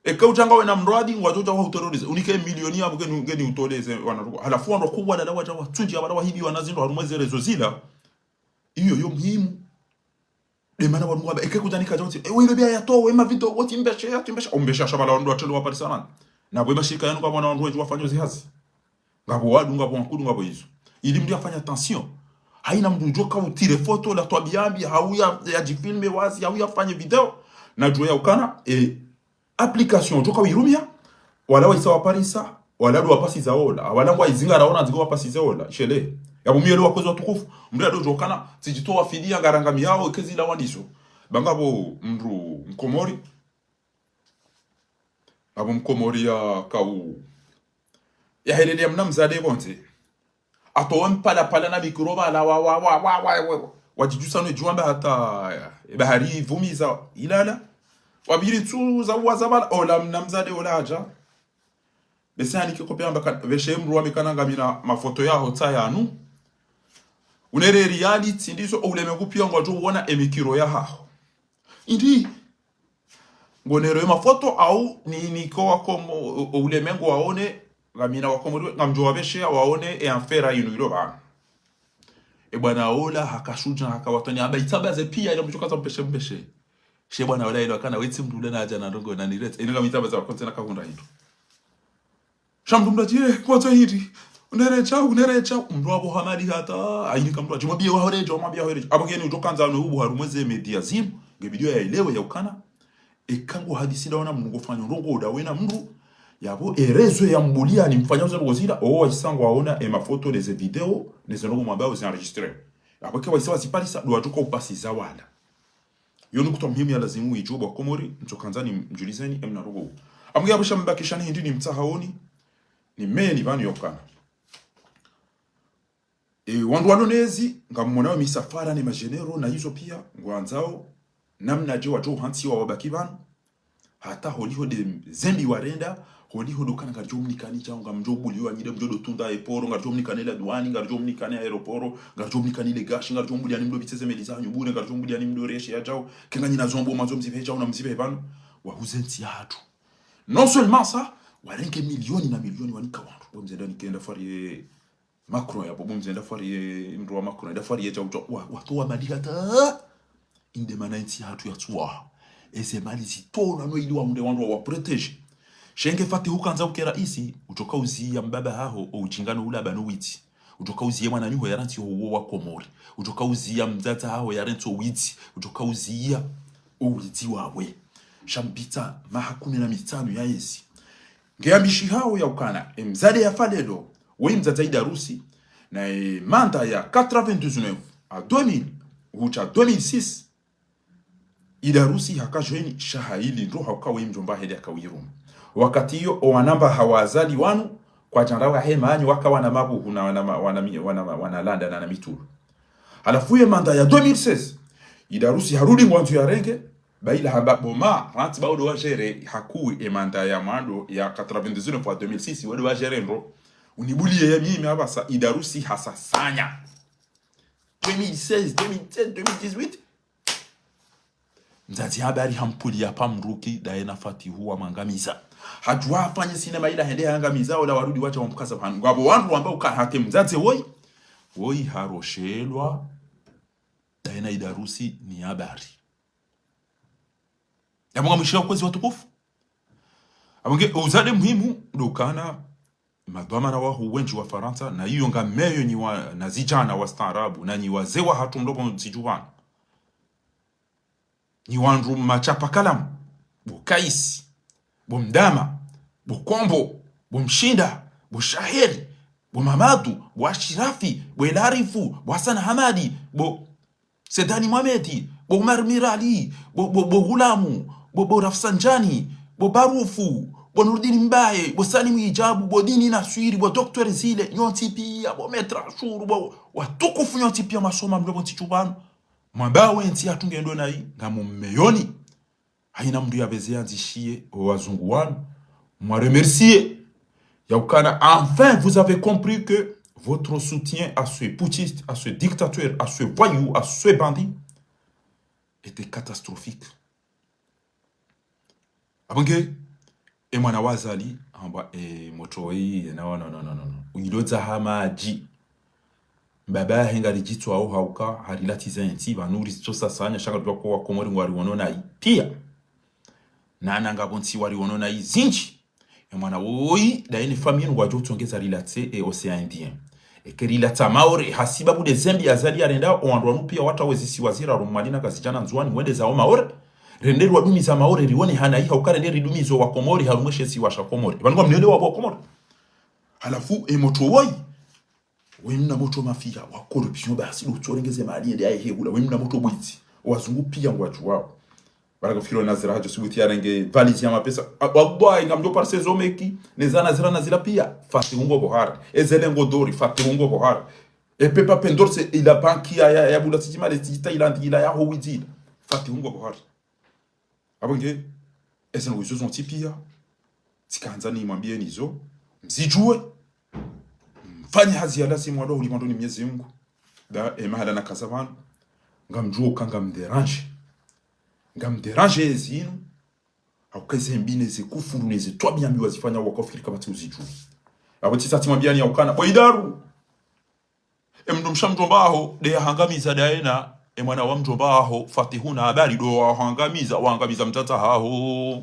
Eka udja ngawe na mradi, ngwadjo udja wa uterroriser. Unike milioni ya mke nu-, ngeni utoleze wana ruko. Halafu wandru wakubwa lala wadja watsundji, wala wahibi wana zindru harumwa ze réseau zila. Iyo yo muhimu. Nde mana wanu wamba, eka kudja nika dja uti, e, wilo biya yato, we ma vidéo, woti mbeshe, yati mbeshe. O mbeshe ashabala wandru watelo waparisa nani. Na bwe mashirika yanu kwa mwana wandru wendji wafanya zi hazi. Ngapvo wadu, ngapvo wankudu, ngapvo izo. Ili mndru yafanya attention. Haina mndru udjoka utire foto la twabiya mbi, hau ya, yadjifilme wazi, hau yafanye vidéo. Nadjuwe ya ukana, e, application udjoka uirumia, wala waisa waparisa, wala ndo wapasiza ola, wala ngwa izingara ona ndzigo wapasiza ola, shele. Yapvo mi yele wa kwezi watukufu, mndru yado udjokana, tsidjitowa fidiya ngarangamiyao, eka zila wandiso. Ba ngapvo mndru Mkomori, apvo Mkomori yakau. Yahelele ya mna mzade pvondze. Atowe mpala pala na mikro pvala wa, wa, wa. Wadjidjusa no djuwa mba hata, e bahari ivumiza ilala. Wapviri tsu za uwa za pvala. Ola mna mzade ola hadja. Bese hanike kopia amba ka-, pveshe mndru wambe kana ngamina mafoto yaho tsa yanu. Unere reality ndizo o ulemengu pia ngwadjo uona e mikro yahaho. Indi. Ngonero ye mafoto au ni, niko wakomo, o, o ulemengu waone, ngamina wakomori, ngamdjo wapveshe, waone, e affaire inu ilo pvanu. E bwana ola, haka shudja, haka watwani, amba itsambaze pia, ila mdjo kaza mpveshe, mpveshe. She bwana ola ilo kana, wetsi mdru ule nadja na ndrongo, na nirete. Inu ngami itsambaze wakontse na kahundra hindru. Sha mdru mdru atsi, eh, kwatsa hindri. Uneredja, uneredja. Mdru apvo hamadi hata, aini ka mdru atsi, mwambie wahoredja, mwambie wahoredja. Apvo ngeni utoka ndzano ubu harumwa ze media zimu, nge video ya elewe ya ukana. Eka ngo hadisi nda wana mdru ngo fanya ndrongo nda wena mdru. Yapvo, e réseau ya mbulia ni mfanya uze ndrongo zila, o washisa ngwaona, e mafoto, ne ze video, ne ze ndrongo mwambao zi enregistré. Apvo ke washisa waziparisa, ndo wadjuka upasi za wala. Yo nukutwa muhimu ya lazimu idjuwe bo wakomori, ntsokandza nimdjulizeni, emna ndrongo. Amge apvo sha mbakisha ni hindri nimtsahaoni, nimeni pvanu ya ukana. E, wandru walo nezi, ngammonao misafara ne magénéraux na izo pia, ngwandzao, namnadje wadjo hantsiwa wabaki pvanu, hata holiho nde zembi warenda, holiho ndo kana ngaridjo mnikani djao, ngamdjo buliwa nyi nde mdjo ndo tunda aéroport, ngaridjo mnikani la douane, ngaridjo mnikani aéroport, ngaridjo mnikani le gashi, ngaridjo mbuliani mdo pvitse ze meli zanyu bure, ngaridjo mbuliani mdo reshe ya djao, kenga nyina zombo mazo mzipve djao na mzipve pvanu, wahuze ntsi yahatru. Non seulement ça, warenge milioni na milioni wanika wandru. Bo mze nda nikenda fariye Macron yapvo, bo mze nda fariye, mdru wa Macron, nda fariye djao djao, wa, watowa mali hata. Inde mana ntsi yahatru yatsuwa. Eze mali zitolwa no ili wahundre wandru wa, wa protéger. Sha nge Fatihu kandza uke raisi, udjoka uziya mbaba haho, o udjinga no ulaba no witsi. Udjoka uziye mwananyaho yarantsi ho uwo wa Komori. Udjoka uziya mdzadze haho yarantsi o witsi. Udjoka uziya o witsi wawe. Sha mpvira maha kume na mitsanu ya ezi. Nge yambishihao ya ukana, e mdzadze ya fa leo, woyi mdzadze Idarusi, na e mandat ya quatre-vingt-dix-neuf à deux mille, hutsa deux mille six, Idarusi haka djeni sha hayili ndro hauka woyi mdjomba hende haka wiruma. Wakati iyo, o wanamba hawa Azali wanu, kwadjandra wa hemani waka wana mabuhu na wana ma-, wana mi-, wana ma-, wana landa na, na mitulu. Halafu ye mandat ya deux mille seize, Idarusi harudi ngwandzo yarenge, ba ila hamba bo ma, rantsi ba udo wa gérer hakuwi e mandat ya mwando ya quatre-vingt-dix-neuf à deux mille six, wado wa gérer ndro. Unibuliye ya mimi apvasa Idarusi hasasanya. Deux mille seize, deux mille sept, deux mille dix-huit. Mdzadze habari hampuliya pva mruki, ndaye na Fatihu wamwangamiza. Hadjuwa hafanye sinema ila hende hangamiza, ola warudi wadja wamkaza pvanu. Ngapvo wandru wamba uka hake mdzadze woyi. Woyi haroshelwa, ndaye na Idarusi ni habari. Yapvo ngamwishiya ukwezi watukufu. Apvo nge uzade muhimu, ndo ukana madhwamana wahu wendji wa Farantsa, na iyo ngameyo nyi wa, na zidjana wa staarabu, na nyi wazee wahatru mlo pvo ntsi dju pvanu. Nyi wandru machapa kalamu, bo Kaisi, bo Mdama, bo Kombo, bo Mshinda, bo Shaheri, bo Mamadu, bo Ashirafi, bo Elarifu, bo Hassan Hamadi, bo Sedani Mohamed, bo Umar Mirali, bo, bo, bo Ghulamu, bo, bo Rafsanjani, bo Barufu, bo Nurdin Mbaye, bo Salim Ijabu, bo Dini Naswiri, bo Docteur Zile, nyontsi pia, bo Maître Ashuru, bo watukufu nyontsi pia masoma mlo pvo ntsi dju pvanu. Mwamba we ntsi yahatru ngendo nayi, ngamummeyoni. Hayina mndru yapveze yandzishiye, o wazungu wanu, mwa remercier. Ya ukana, enfin, vous avez compris que votre soutien à ce putschiste, à ce dictateur, à ce voyou, à ce bandit était catastrophique. Apvo nge, e mwana wa Azali, hamba, e, motro woyi, no, no, no. Uyilodza ha madji. Mbaba yahe ngaridjitswao hauka, harilatsi ze ntsi, pvanu uri tso sasanya, sha ngaridjuwa ko wa Komori ngwariwono nayi. Pia. Na, na ngapvo ntsi wariwono nayi zindji. E mwana woyi, ndaye ne famille ngwadjo utsongeza rilatse e Océan Indien. Eke rilatsa Maore, hasibabu nde zembi Azali yarenda, o wandru wanu pia wata wezi siwa zira, Mwali na Ngazidja na Ndzuwani, wende zao Maore. Rende rwadumiza Maore, riwone hanayi, hauka rende ridumizo wa Komori, harumwa she siwa sha Komori. Pvanu ngwa mnele wa bo Komori. Halafu, e motro woyi. We mna motro mafia, wa corruption basi, ndo utsorengeze mali yende yahe hula, we mna motro bwitsi. Wazungu pia ngwadjuwao. Baraka fikiri nazira hadjo subuti yarenge valise ya mapesa. Ah, wallahi, ngamdjo parse zo meki, neza nazira nazira pia, Fatihu ngo bohari. Ezele ngo dori, Fatihu ngo bohari. E pepa pendorse ila banki ya, ya, ya bula tijimale tijita ila ndi ila ya ho widzi ila. Fatihu ngo bohari. Apvo nge, eze ndrongo izo zontsi pia, tsikandza nimwambiyeni izo, mzidjuwe, mfanye hazi ya lazimu, walo huli mwando ni Mwenyezi Mungu. Nda, e mahala nakaza pvanu, ngamdjuwo uka ngamdéranger. Ngamdéranger ezinu. Hauka eze mbi neze kufuru neze twabiya mbi wazifanya wakafikiri kapvatsi uzidjuwa. Apvo tsisa tsimwambiyani yaukana, Bwaidaru. E mndru mshe wa mdjomba haho, nde yahangamiza ndayena, e mwana wa mdjomba haho, Fatihu na Habari ndo wahangamiza, wahangamiza mdzadze haho.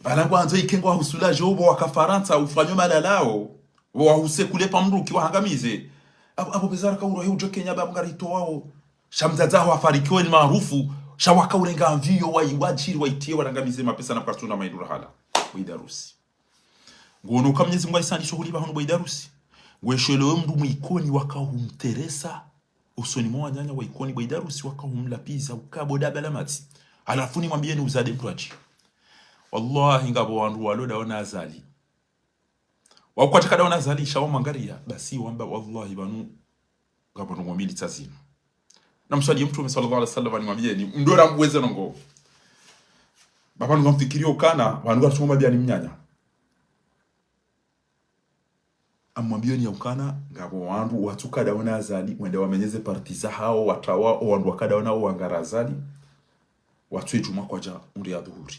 Pvala ngwandzo ike ngwahusulaje opvo waka Farantsa, ufanyo malalao, pvo wahuse kule pvwa mndru ki wahangamize. Apvo, apvo pveza raka urohe udjo Kenya pvapvo ngaritowawo. Sha mdzadze haho hafariki we ni maarufu, sha waka urenga mviyo, wa, wadjiri, waitiye, warangamize mapesa na pvwa katsuna maindru rahala. Bwaidarusi. Ngono uka Mnyezi Mungu ahisani shuhuli pvahanu Bwaidarusi. Ngweshelewo mndru mwa Ikoni waka humteresa. Usoni mwa wananya wa Ikoni Bwaidarusi waka humlapviza uka bo daba la matsi. Halafu nimwambiyeni uzade mndru adji. Wallahi ngapvo wandru walo ndawo na Azali. Wakwatsa ka ndawo na Azali sha wamwangariya. Basi wamba wallahi pvanu ngapvo ndrongo mbili tsa zinu. Namswaliye Mtrume swallallahu alayhi wasallam nimwambiyeni. Mndru ora mbweze ndrongo. Pvapvanu ngamfikiriyo ukana, pvanu ngaritsumwambiyani mnyanya. Amwambiyoni yaukana, ngapvo wandru watsu ka ndawo na Azali, wende wamenyeze parti zahawo, watawa, o wandru waka ndawo na o wangara Azali, watsu edjumwa kwadja, undru ya dhuhuri.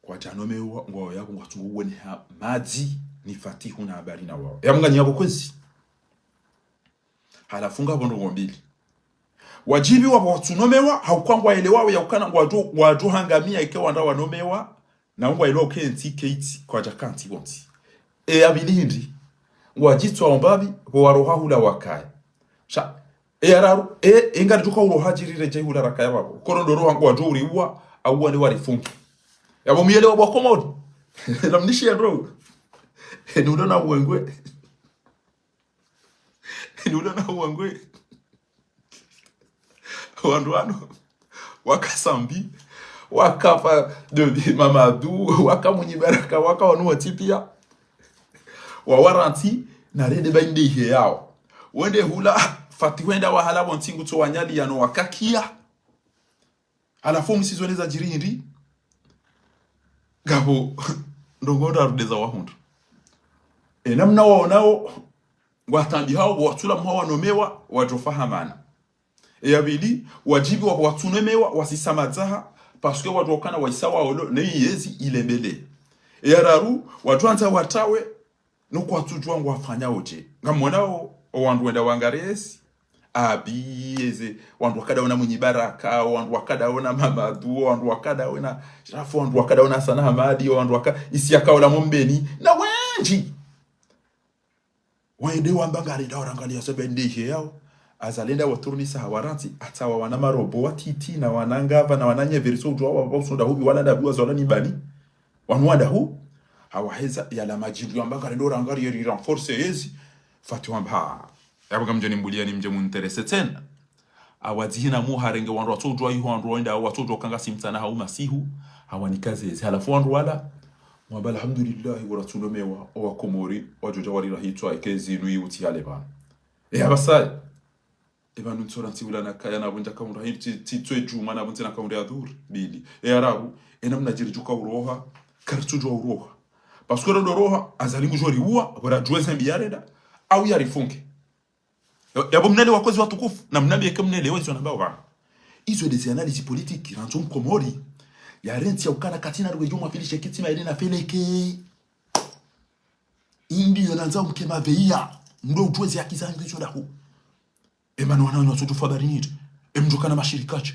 Kwadja nomewa, ngwawo yapvo ngwatsungo uweneha madzi, ni Fatihu na Habari na wawo. Ya mngani yapvo kwezi. Halafu ngapvo ndrongo mbili. Wadjibiwa pvo watsunomewa, hauka ngwaelewawo yaukana ngwadjo, ngwadjo hangamiya ike wandru wanomewa, na ngwaelewa uke ntsi ike itsi, kwadja ka ntsi pvontsi. E ya pvili hindri, ngwadjitswa ombapvi, pvo waroha hula wakaya. Sha, e ya raru, e, e ngaridjo ka uroha djiri redjeyi hula rakaya pvapvo. Kono ndo roha ngwadjo uriwa, au wande warifunge. Yapvo muyelewa bo Wakomori. Namnishiye ndro. Ni ulo na uwengwe. Ni ulo na uwengwe. Wandru wanu. Waka Sambi. Waka pva de Mamadu. Waka Mwinyi Baraka. Waka wanu wontsi piya. Wawarantsi. Na rende pvayinde ihe yawo. Wende hula. Fatihu wenda wahala pvontsi ngutso wanyaliya no wakakiya. Halafu msizone zadjiri hindri. Ngapvo ndrongo ndraru ndeza wahundra. E namna waonawo, ngwatambihao, watsula mwa wanomewa, wadjo fahamana. E ya pvili, wadjibiwa watsunomewa, wasisa madzaha, parce que wadjo kana waisa waolo, ne yezi ilembele. E ya raru, wadjo andza watawe, no kwatsudjuwa ngwafanyao dje. Ngamwonao, o wandru wenda wangara ezi. Abi, eze, wandru waka ndawo na Mwinyi Baraka, wandru waka ndawo na Mamadu, wandru waka ndawo na Sharafu, wandru waka ndawo na Hassan Hamadi, wandru waka, Isiaka ola Mombeni, na wendji. Wayende wamba ngarenda warangaliya sababu nde ihe yawo. Azali enda waturnisa hawarantsi, hata wawana marobo watiti, na wana ngapva, na wana nyeveriso udjuwa wa, wa usonda hubi, wala ndabi wa zola ni bani. Wanu wanda hu, hawaheza yala madjindru yamba ngarendo rangari yeri renforcer yezi. Fatihu wamba, ha. Yapvo ngamdjo nimbuliya ni mdje munterese tsena. Hawadzihina mu harenge wandru watsodjuwa iho wandru wenda watsodjuwa kanga si mtsana hau masihu. Hawanika zezi. Halafu wandru wala. Mwamba alhamdulillahi, waratsunomewa, o Wakomori, wadjodja warira hitswa, ike zinu yiwutsi hale pvanu. E hapvasayi. E pvanu ntsora ntsi hula nakaya na pvundja kaundra hindri tsi, tsi tswe djuma na pvundze na kaundra ya dhuhuri, mbili. E ya raru, e namna djiri djuka uroha, karitsudjuwa uroha. Parce que rondo roha, Azali ngudjo riuwa, pvora djuwe zembi yarenda, au yarifunge. Ya, yapvo mnelewa kwezi watukufu, na mnambiye ke mnelewa izo nambao pvanu. Izo ndezi analyse politique, randzo Mkomori, yarentsi yaukana katsina ruwe djo mwafilishe kitsima yele na feleke. Indi yo nandza umke maveya, ndo udjuwe zi haki zangu izo ndahu. E mana wananya watsodjo fa habari niti. E mdjo kana mashirika dje.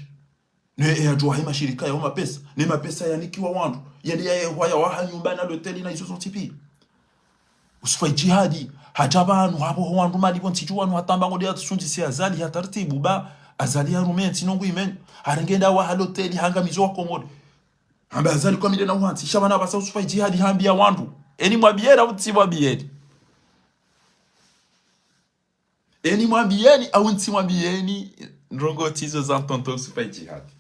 Ne e yadjuwa he mashirika yawo mapesa. Ne mapesa yanikiwa wandru. Yende yayehwa yawaha nyumba na loteli na izo zontsi piya. Usufa Idjihadi. Hadja pvanu hapvo ho wandru mali pvo ntsi dju wanu hatamba ngode yatsundzise Azali ha tartibu ba. Azali yarume ntsi nongu imenyo. Harenge nda waha loteli hangamizo Wakomori. Hamba Azali kwa mile na uhantsi. Sha pvanu hapvasa Usufa Idjihadi hambiya wandru. Eni mwambiyeni au ntsi mwambiyeni. Eni mwambiyeni au ntsi mwambiyeni, ndrongo tsizo za ntonto Usufa Idjihadi.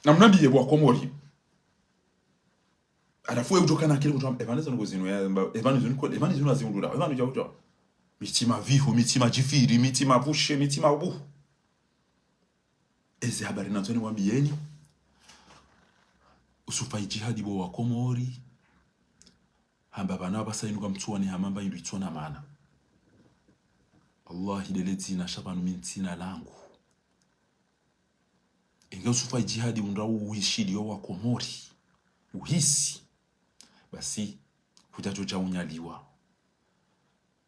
Na mnambiye bo Wakomori. Halafu we udjo kana kile kutwa, e pvanu izo ndrongo zinu ya, mba, e pvanu izo niko, e pvanu izo naziundula, e pvanu dja udja. Mitsima vihu, mitsima djifiri, mitsima pvushe, mitsima ubuhu. Ezi habari nandzo nimwambiyeni. Usufa Idjihadi bo Wakomori. Hamba pvanu hapvasa inu kamtsuwani hama mba indru itsona mana. Wallahi, lele dzina sha pvanu mi ntsina langu. Enge usufa djihadi undra uhishiliyo wa Komori. Uhisi. Basi, hudja djo dja unyaliwa.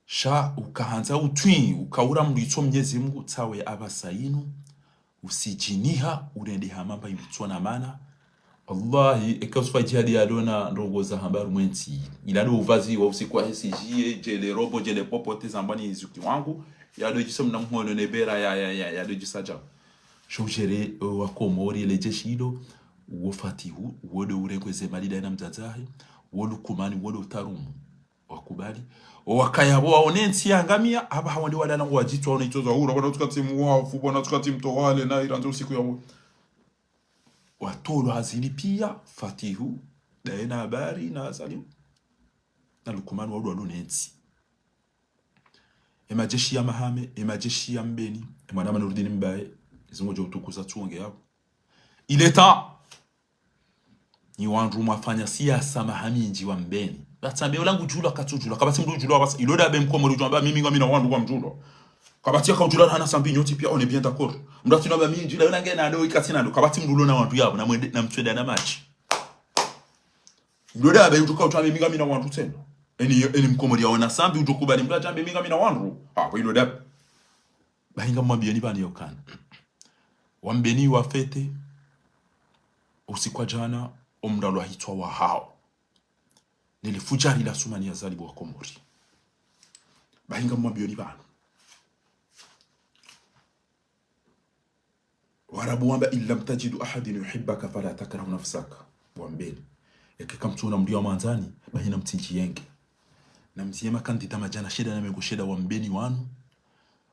Sha ukahandza utwi, ukaura mlitso Mnyezi Mngu tsawe apvasa inu, usidjiniha, urende hama mba ilitsona mana. Wallahi, eka usufa djihadi yalona ndrongo za hamba harumwa entsi. Ila ndo uvazi wa usiku wa hesi djiye, djele robo, djele popote zambani izuki wangu, yado djisa mna mhono ne bera ya, ya, ya, yado djisa dja. Sho udjere, eh, wa Komori, ele djeshi ilo, uwo Fatihu, uwo ndo urengwe ze mali daye na mdzadze wahe, uwo Lukumani, uwo ndo utarumu. Wakubali. O wakaya pvo waone ntsi yangamia, apvaha wande wadala ngo wadjitwa waone itso za hura, pvwana tsukatsi muwafu, pvwana tsukatsi mtowale, na irandze usiku ya wo. Watolwa hazili pia, Fatihu, daye na Habari, na Azali, na Lukumani wandru walo ne ntsi. E madjeshi ya Mahame, e madjeshi ya Mbeni, e mwana Manurdini Mbaye, izo ngodjo utukuza tsuonge yapvo. Il est temps. Nyi wandru mwafanya siasa maha mindji wa Mbeni. Batsambe ola ngudjulwa katsudjulwa. Kapvatsi mndru udjulwa wasa. Ilo dabe Mkomori udjo amba mimi ngamina wandru kwa mdjulwa. Kapvatsi yaka udjulwa hana sambi nyontsi pia, on est bien d'accord. Mndru atsina amba mi ndjila yona ngena ndo ikatsina ndo. Kapvatsi mndru ulona wandru yapvo na mwende, na mtsweda na madji. Ilo dabe udjo ka utsambe mi ngamina wandru tsena. Eni, eni Mkomori yaona sambi udjo kubali mndru atsambe mi ngamina wandru. Ha, pvo ilo dabe. Bahi ngamwambiyeni pvani yokana. Wa Mbeni wafete, usiku wa djana, omndru alwa hitswa wahao. Nele fujari la Sumani ya zalibu wa Komori. Bahi ngamwambiyeni pvanu. Warabu wamba, "إن لم تجد أحدا يحبك فلا تكره نفسك." Wa Mbeni. Eke kamtsuna mndru ya mwandzani, bahi na mtsindji yenge. Na mziye makandida madjana shenda na mengo shenda wa Mbeni wanu.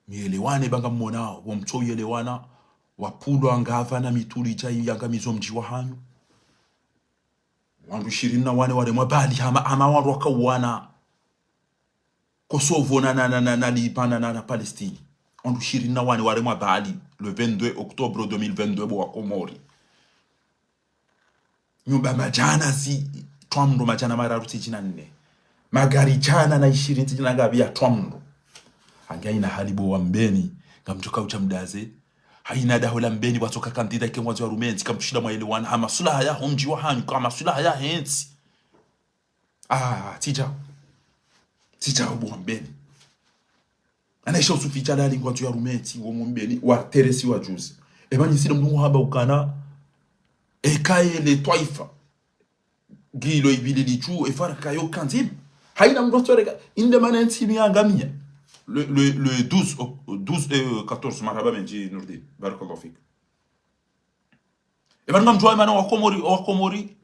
Muyelewane ba ngammonao, wo mtso uyelewana, wapvulwa ngapva na mitruli dja yangamizo mdji wa hanyu. Wandru ishirini na wane waremwa bali hama, hama wandru wakauwana Kosovo na, na, na, na, na Liban na, na, na Palestine. Wandru ishirini na wane waremwa bali, le vingt-deux octobre deux mille vingt-deux bo wa Komori. Nyumba madjana zi, twa mndru madjana mararu tsidjina nne. Magari djana na ishirini tsidjina ngapvi ya twa mndru. Hangi hayina hali bo wa Mbeni, ngamdjo ka udja mdaze. Hayina daho la Mbeni, watsoka kandida ike ngwandzo yarume ntsi, kamtsushinda mwayelewana, ha maswilaha yaho mdji wa hanyu, ha maswilaha yahe ntsi. Ah, tsidja. Tsidja bo wa Mbeni. Anaisha Usufi Djalali ngwandzo yarume ntsi, wo mu Mbeni, wateresi wa juzi. Eba nyi sile mndru hamba ukana, eka yele twaifa. Ngilo ibili lidju, e faraka yo kandzima. Hayina mndru atsoreka, inde mana ntsi inu yangamia. Le, le, le douze, au, douze, euh, quatorze, marahaba mendji Nourdine. Barakallahu fik. Eba ngamdjuwa mana wa Komori, wa Komori.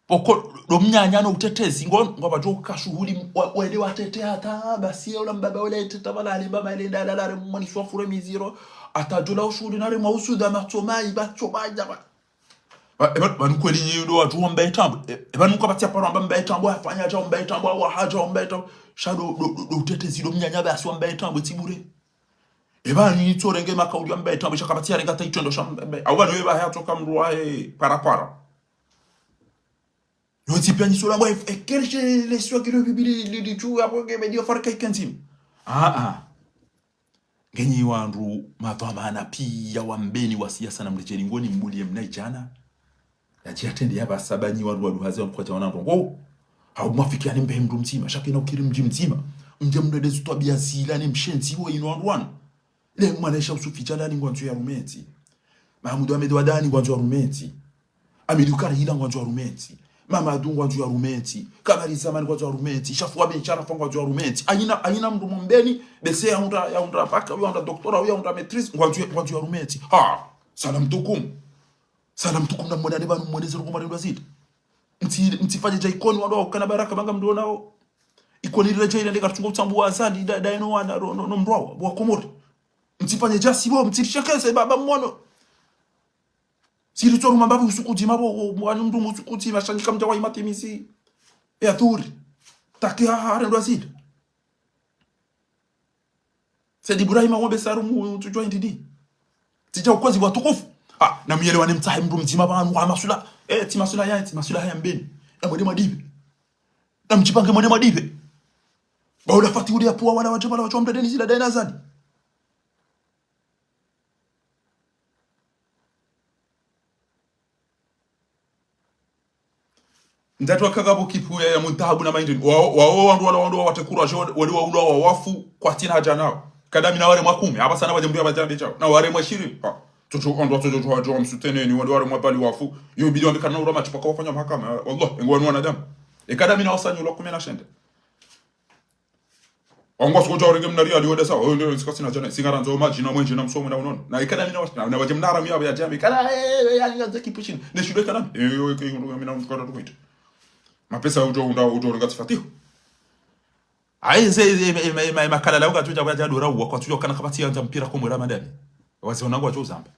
Pvoko ndo mnyanya no utetezi, ngo, ngapvadjo ka shuhuli, wa, wende watete hata, basi ye ula mbaba ule teta pvala alimba maele nda lalare mwanisi wa fure miziro, hata djula ushuhuli nare mwa usuda matso mayi, batso mayi, djaba. Ba, eba, pvanu kweli nyi ndo wadjuwa Mbaye Tambwe. E, eba nuka batsi ya paro amba Mbaye Tambwe, afanya dja Mbaye Tambwe, wa hadja Mbaye Tambwe. Sha ndo, ndo, ndo, ndo utetezi ndo mnyanya basi wa Mbaye Tambwe, tsi bure. Eba nyi tsorenge makauli ya Mbaye Tambwe, sha kapvatsi yarenga hata itrendwa sha Mbaye. Awa no eba haya tsoka mndru wahe para para. Yo tsi pia nyi tsola ngwa, e, e, kerche le swa kilo bibili, li, li, tu, apo ke, be, dio farka ikandzima. Ah, ah. Ngenyi wandru madhwamana pia wa Mbeni wa siasa na mlejeli ngoni mbulie mna idjana. Yadji yatrende ya pvasa ba nyi wandru waduhaze wa mkwadja wana ndrongo. Hau mwafikiane mbe mndru mdzima, shakina ukiri mdji mdzima. Mdje mndru ede zutwabia zila ni mshenzi wo inu wandru wanu. Le mwana isha Usufi Djalali ngwandzo yarume ntsi. Mahamudu Ahmed Wadani ngwandzo yarume ntsi. Amidu Karahila ngwandzo yarume ntsi. Mamadu ngwandzo yarume ntsi. Kamari Zamani ngwandzo yarume ntsi. Shafu wa Ben Sharafa ngwandzo yarume ntsi. Hayina, hayina mndru mu Mbeni, bese yahundra, yahundra bac, yahundra doctorat, yahundra maîtrise, ngwandzo, ngwandzo yarume ntsi. Ha, salam tukum. Salam tukum na mwana neba numwoneze ruko marendwa zidi. Mtsi, mtsifanye dja Ikoni wandru wa ukana baraka ba ngamdjo onao. Ikoni lila dja ila ndeka tsungo utsambu wa Azali, da, da eno wana, ro, no, no mndru wa, wa Komori. Mtsifanye dja sibo, mtsirishekeze, baba mwono. Siri tsoro mambabi usiku dzima bo, o, mwana mndru usiku dzima, shanyika mdja wa imatimisi. E aturi. Taki ha, ha, rendwa zidi. Said Ibrahim Ng'ombe Sarumu, tsudjuwa indidi. Tsidja ukozi watukufu. Ah, na muyelewane mtsahe mndru mdzima pvanu, wa masula. Eh, tsi masula ya, tsi masula ya Mbeni. Na mwende mwadipve. Na mdjipange mwende mwadipve. Ba ula Fatihu uliya pvwa wala wadje pvala wadje wamdredeni zila daye na Azali. Ndatwa kaka bo kipu ya, ya Muntahabu na Maindini. Wa, wa, wa, wandru wala wandru wa watekura je, wali wa ulwa wa wafu, kwatsina haja nao. Kadami na waremwa kume, hapvasa na wadje mndru ya wadjambe shao. Na waremwa ishirini. Ha. Tsotso, wandru wa tsotso, tsotso, tsotso, wamsuteneni, wali waremwa pvali wafu. Yo bidi wambe kana ura machipa kwa wafanya mahakama. Wallah, engo wanu wanadamu. E kadami na wasanyu ulwa kume na shenda. Wangu wasuko dja urenge mna riyali wende sawa, wewe ndio sikasina djana, singarandzo madji na mwenje na msomo na unono. Na ikana mina wasi, na, na wadje mna harami ya, ya djambi, kana, eh, eh, ya, ya, zeki pushini. Ne shidwe kana, eh, eh, ke, mina mfukara tukwita. Mapesa udjo, unda, udjo, urenga tsifatiho. Ayi, ze, ze, ma, ma, ma, makala la unga tuja kwa djadora uwa, kwa tuja kana kapati ya ndza mpira kwa mwera madani. Wazi wanangu wadjo uzamba.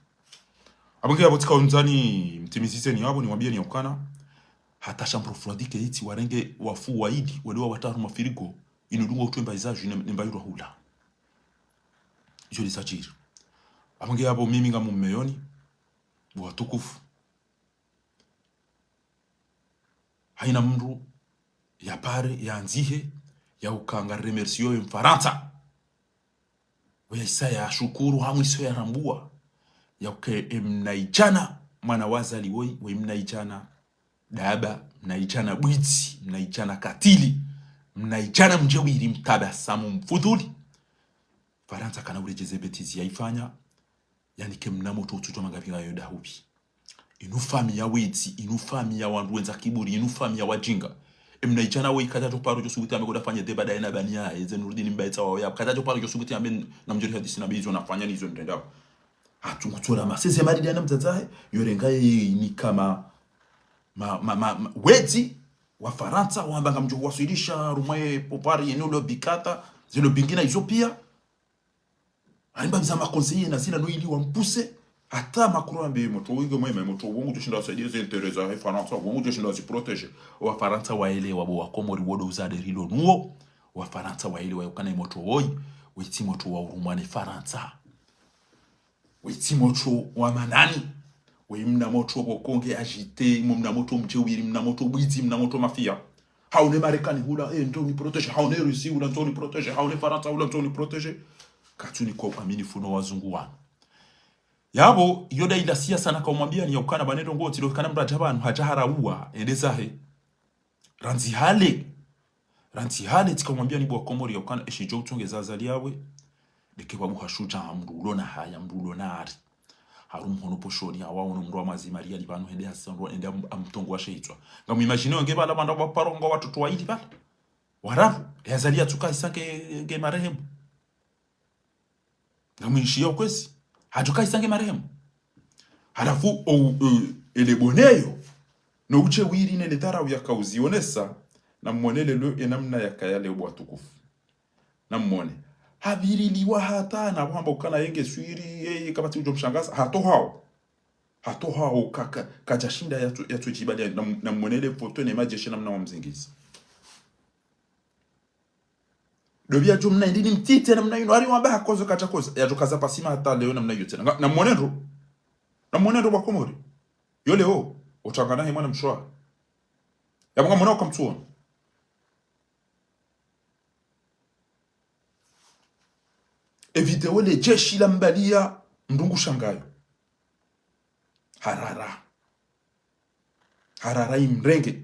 Abonge yabo tsika undzani mtimizizeni yabo, niwambiyeni ya ukana. Hata chambre froide ke itsi warenge wafu waili, waliwa wataru mafirigo, inu dunga utwe mba izaju ne, ne mba irwa hula. Ijo lisa djiri. Abonge yabo mimi nga mumeyoni, bo watukufu. Haina mndru ya pare, ya andzihe, ya ukanga remercier ye Mfarantsa. Oya isa ya shukuru, ha mwiso ya rambua. Ya uke e mnaidjana, mwana wa Azali woyi, we mnaidjana daba, mnaidjana bwidzi, mnaidjana katili, mnaidjana mdjewiri mtabasamu mfudhuli. Farantsa kana uredjeze bêtise ya ifanya, yani ke mna motro utsutwa mangapvi ngayo dahubi. Inu fami ya wedzi, inu fami ya wandru wendza kiburi, inu fami ya wadjinga. E mnaidjana we ikata toparo djo subuti ambe koda fanye débat daye na bani ya, eze Nurdini mbaitsa wa ya. Kata toparo djo subuti ambe na mdjori hadisi na be izo nafanya ni izo ntrendao. Hatsungu tsora maseze mali dana mdzadzahe, yorenga ye ni kama ma, ma, ma, ma, wedzi wa Farantsa, wamba ngamdjo waswilisha rumwe popari yenu lo bikata, zilo bingina izo pia. Alimba biza ma conseiller na zila no ili wampuse. Hata Macron ambe motro wige mwema, motro wongu djo shinda wasaidia ze intérêt za he Farantsa, wongu djo shinda wazi protéger. Wa Farantsa waelewa bo wa Komori wodo uzade rilo nuwo. Wa Farantsa waelewa yukana motro woyi, wetsi motro wa urumwa ne Farantsa. Wetsi motro wa manani. We mna motro bo konge agité, mo mna motro mdjewiri, mna motro bwidzi, mna motro mafia. Haone Marekani hula, eh, ndo ni protéger. Haone Russie hula, ndo ni protéger. Haone Farantsa hula, ndo ni protéger. Katsuni kwa uaminifu no wazungu wanu. Yabo, iyo da ila siasa na kaumwambia ni ya ukana bane ndrongo, tilo kana mradja pvanu, hadja harauwa, ende zahe. Randzi hale. Randzi hale, tsika umwambia ni bo wa Komori ya ukana, eshi djo utsongeza Azali yawe. Deke babu hashudja, mndru ulo na haya, mndru ulo na ari. Haru mhono poshoni, hawa uno mndru wa mazima, ria li pvanu hende hasa, mndru ende am-, amtongo wa sheitswa. Ngamu imagine wenge pvala, pvanda wa parongo, watoto waili pvala. Wararu, e Azali yatsuka isa nge, nge marehemu. Ngamwinshi ya ukwezi. Hadjoka isa nge marehemu. Halafu, o, o, ele boneyo. No udjewiri nene dharau yaka uzionesa. Na mwone leo e namna yakaya leo bo watukufu. Na mwone. Habiriliwa hata na hamba ukana yenge swiri, ye, ye, kapvatsi udjo mshangaza. Hatohao. Hatohao ka, ka, kadjashinda yatsu, yatsu djibali. Na, na mwone le foto ne madjeshi namna wamzingiza. Dobi ya djumna indini mtiti namna inu, hari wamba hakozo kadjakoza. Yadjo kaza pvasima hata leo namna iyo tsena. Nga, na mwone ndro. Na mwone ndro bo wa Komori. Yo leo, utsangana he mwana mshwa. Yabo ngamwona uka mtsuona. E video le jeshi la mbalia mndru ngu shangayo. Harara. Harara imrenge.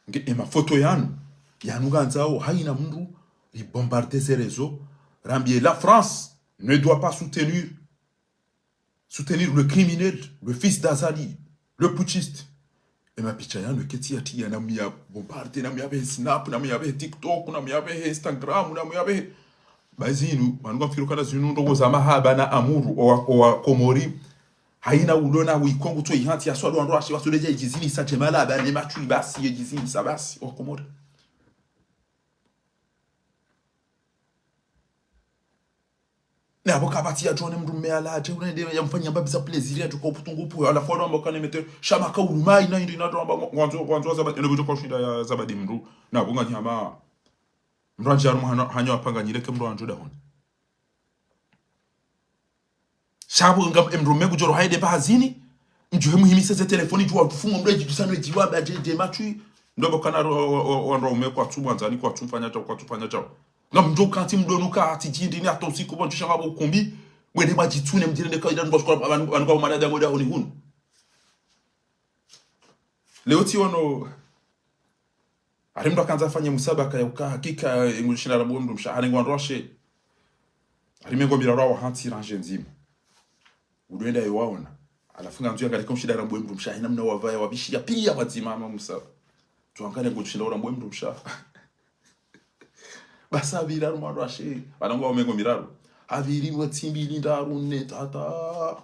Nge e mafoto yanu. Yanu ngandzao haina mndru ri bombarder ze réseaux. Rambie la France ne doit pas soutenir, soutenir le criminel, le fils d'Azali, le putschiste. E mapicha yanu ketsi ya tiya na muya bombarder, na muya be snap, na muya be TikTok, na muya be Instagram, na muya be Ba zinu, wanu kamfikiri ukana zinu ndrongo za mahaba na amour, owa, owa Komori. Haina ulo na wikongu tso ihantsi ya swadu wandru washi, wasuleja idjizini sa djemala, ba ne matwi basi, idjizini sa basi, owa Komori. Na bo kapvatsi ya djone mndru mme ala, dje, unende ya mfanya mbabi za plaisir, ya djuka uputungu upu, halafu walo amba ukana mete, shama ka ulumai, na indi na djo amba, ngwandzo, ngwandzo wa zabadi, ene bujo kwa ushinda ya zabadi mndru, na bunga nyama. Mndru andji harumwa hanyo, hanyo apanga nyileke mndru andjo dahoni. Shabu nga mndru megu djoro haide pvahazini, mdjuhe muhimise ze telefoni djuwa utufungo mndru edjidjusano edjiwa ba dje, dje matwi, Mdo bo kana ro-, wa-, wa-, wandru waume kwatsu mwandzani, kwatsu mfanya shao, kwatsu mfanya shao. Ngamdjo kantsi mdo nuka hata djindrini hata usiku pvondze sha ngapvo ukumbi. Mwende mwadjitsune mdjirende kawaida, nungu shukuru pvanu, pvanu kwa mwanadamu dahoni hunu. Leo tsi wono, hari mdru akandza afanye musabaka ya uka hakika, eh, ngudjoshinda rambuwe mdrumshe, hari ngwa ndrwashe. Hari mengo miraru wa hantsi randje ndzima. Udo enda ye waona. Halafu ngandzo yangalie ka ushinda rambuwe mdrumshe, hayina mna wavaya wabishiya piya pvadzima hama musaba. Tsu angalie ngudjoshinda urambuwe mdrumshe. Basi hapvira harumwa ndrwashe. Pvanu ngwa mengo miraru. Hapviri wa tsimbili ndraru nne tata.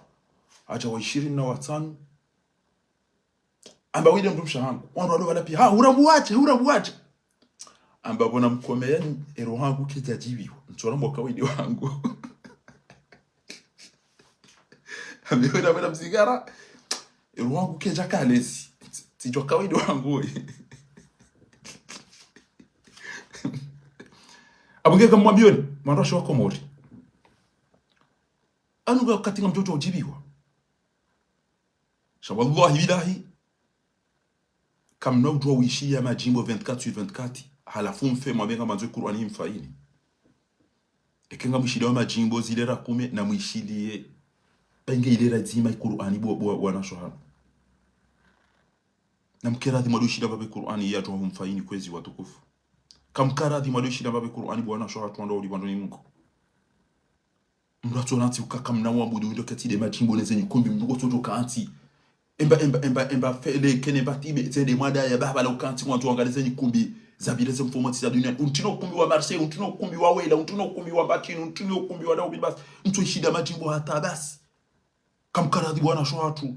Hadja wa ishirini na watsanu. Hamba wende mdrumshe hangu. Wandru walo pvala piya. Ha, urambuwa she, urambuwa she. Hamba pvo namkomeyani, eroho hangu kayidjadjibiwa. Ntsu rambuwa ka wende wangu. Hamba wende, wende mzingara. Eroho hangu kayidja kalezi. Tsi-, tsidjuwa ka wende wangu. Apvo nge kamwambiyoni, mwandrwashe wa Komori. Hanu nga wakati ngamdjo udjibiwa. Sha wallahi billahi, kamna udjuwa wishiya madjimbo vingt-quatre sur vingt-quatre, halafu mfe mwambe ngamwandzo Kur'ani mfayini. Eka ngamwishiliya madjimbo zilera kume, namwishiliye pvenge ilera ndzima Kur'ani bo, bo, bo wanashe hanu. Namkaradhi mwadjo ushinda mbapve Kur'ani yadjuwa humfayini kwezi watukufu. Kamkaradhi mwadjo ushinda mbapve Kur'ani bo wanashe hatru wandru wali pvandoni Mungu. Mdru atsoona tsi uka kamna uabudu windo kati nde madjimbo ne ze nyikumbi, mdru ngotsojo kantsi. Emba, emba, emba, emba, fele, kene, mba, tibe, zende mwanda ya baba la ukantsi, mwandzo wangalie ze nyikumbi, zapvire ze mfumo tsi za dunia. Untrini ukumbi wa Marseille, untrini ukumbi wa Wela, untrini ukumbi wa Mbatini, untrini ukumbi wa Daubin basi. Ntsu ishinda madjimbo hata basi. Kamkaradhi bo wanashe hatru.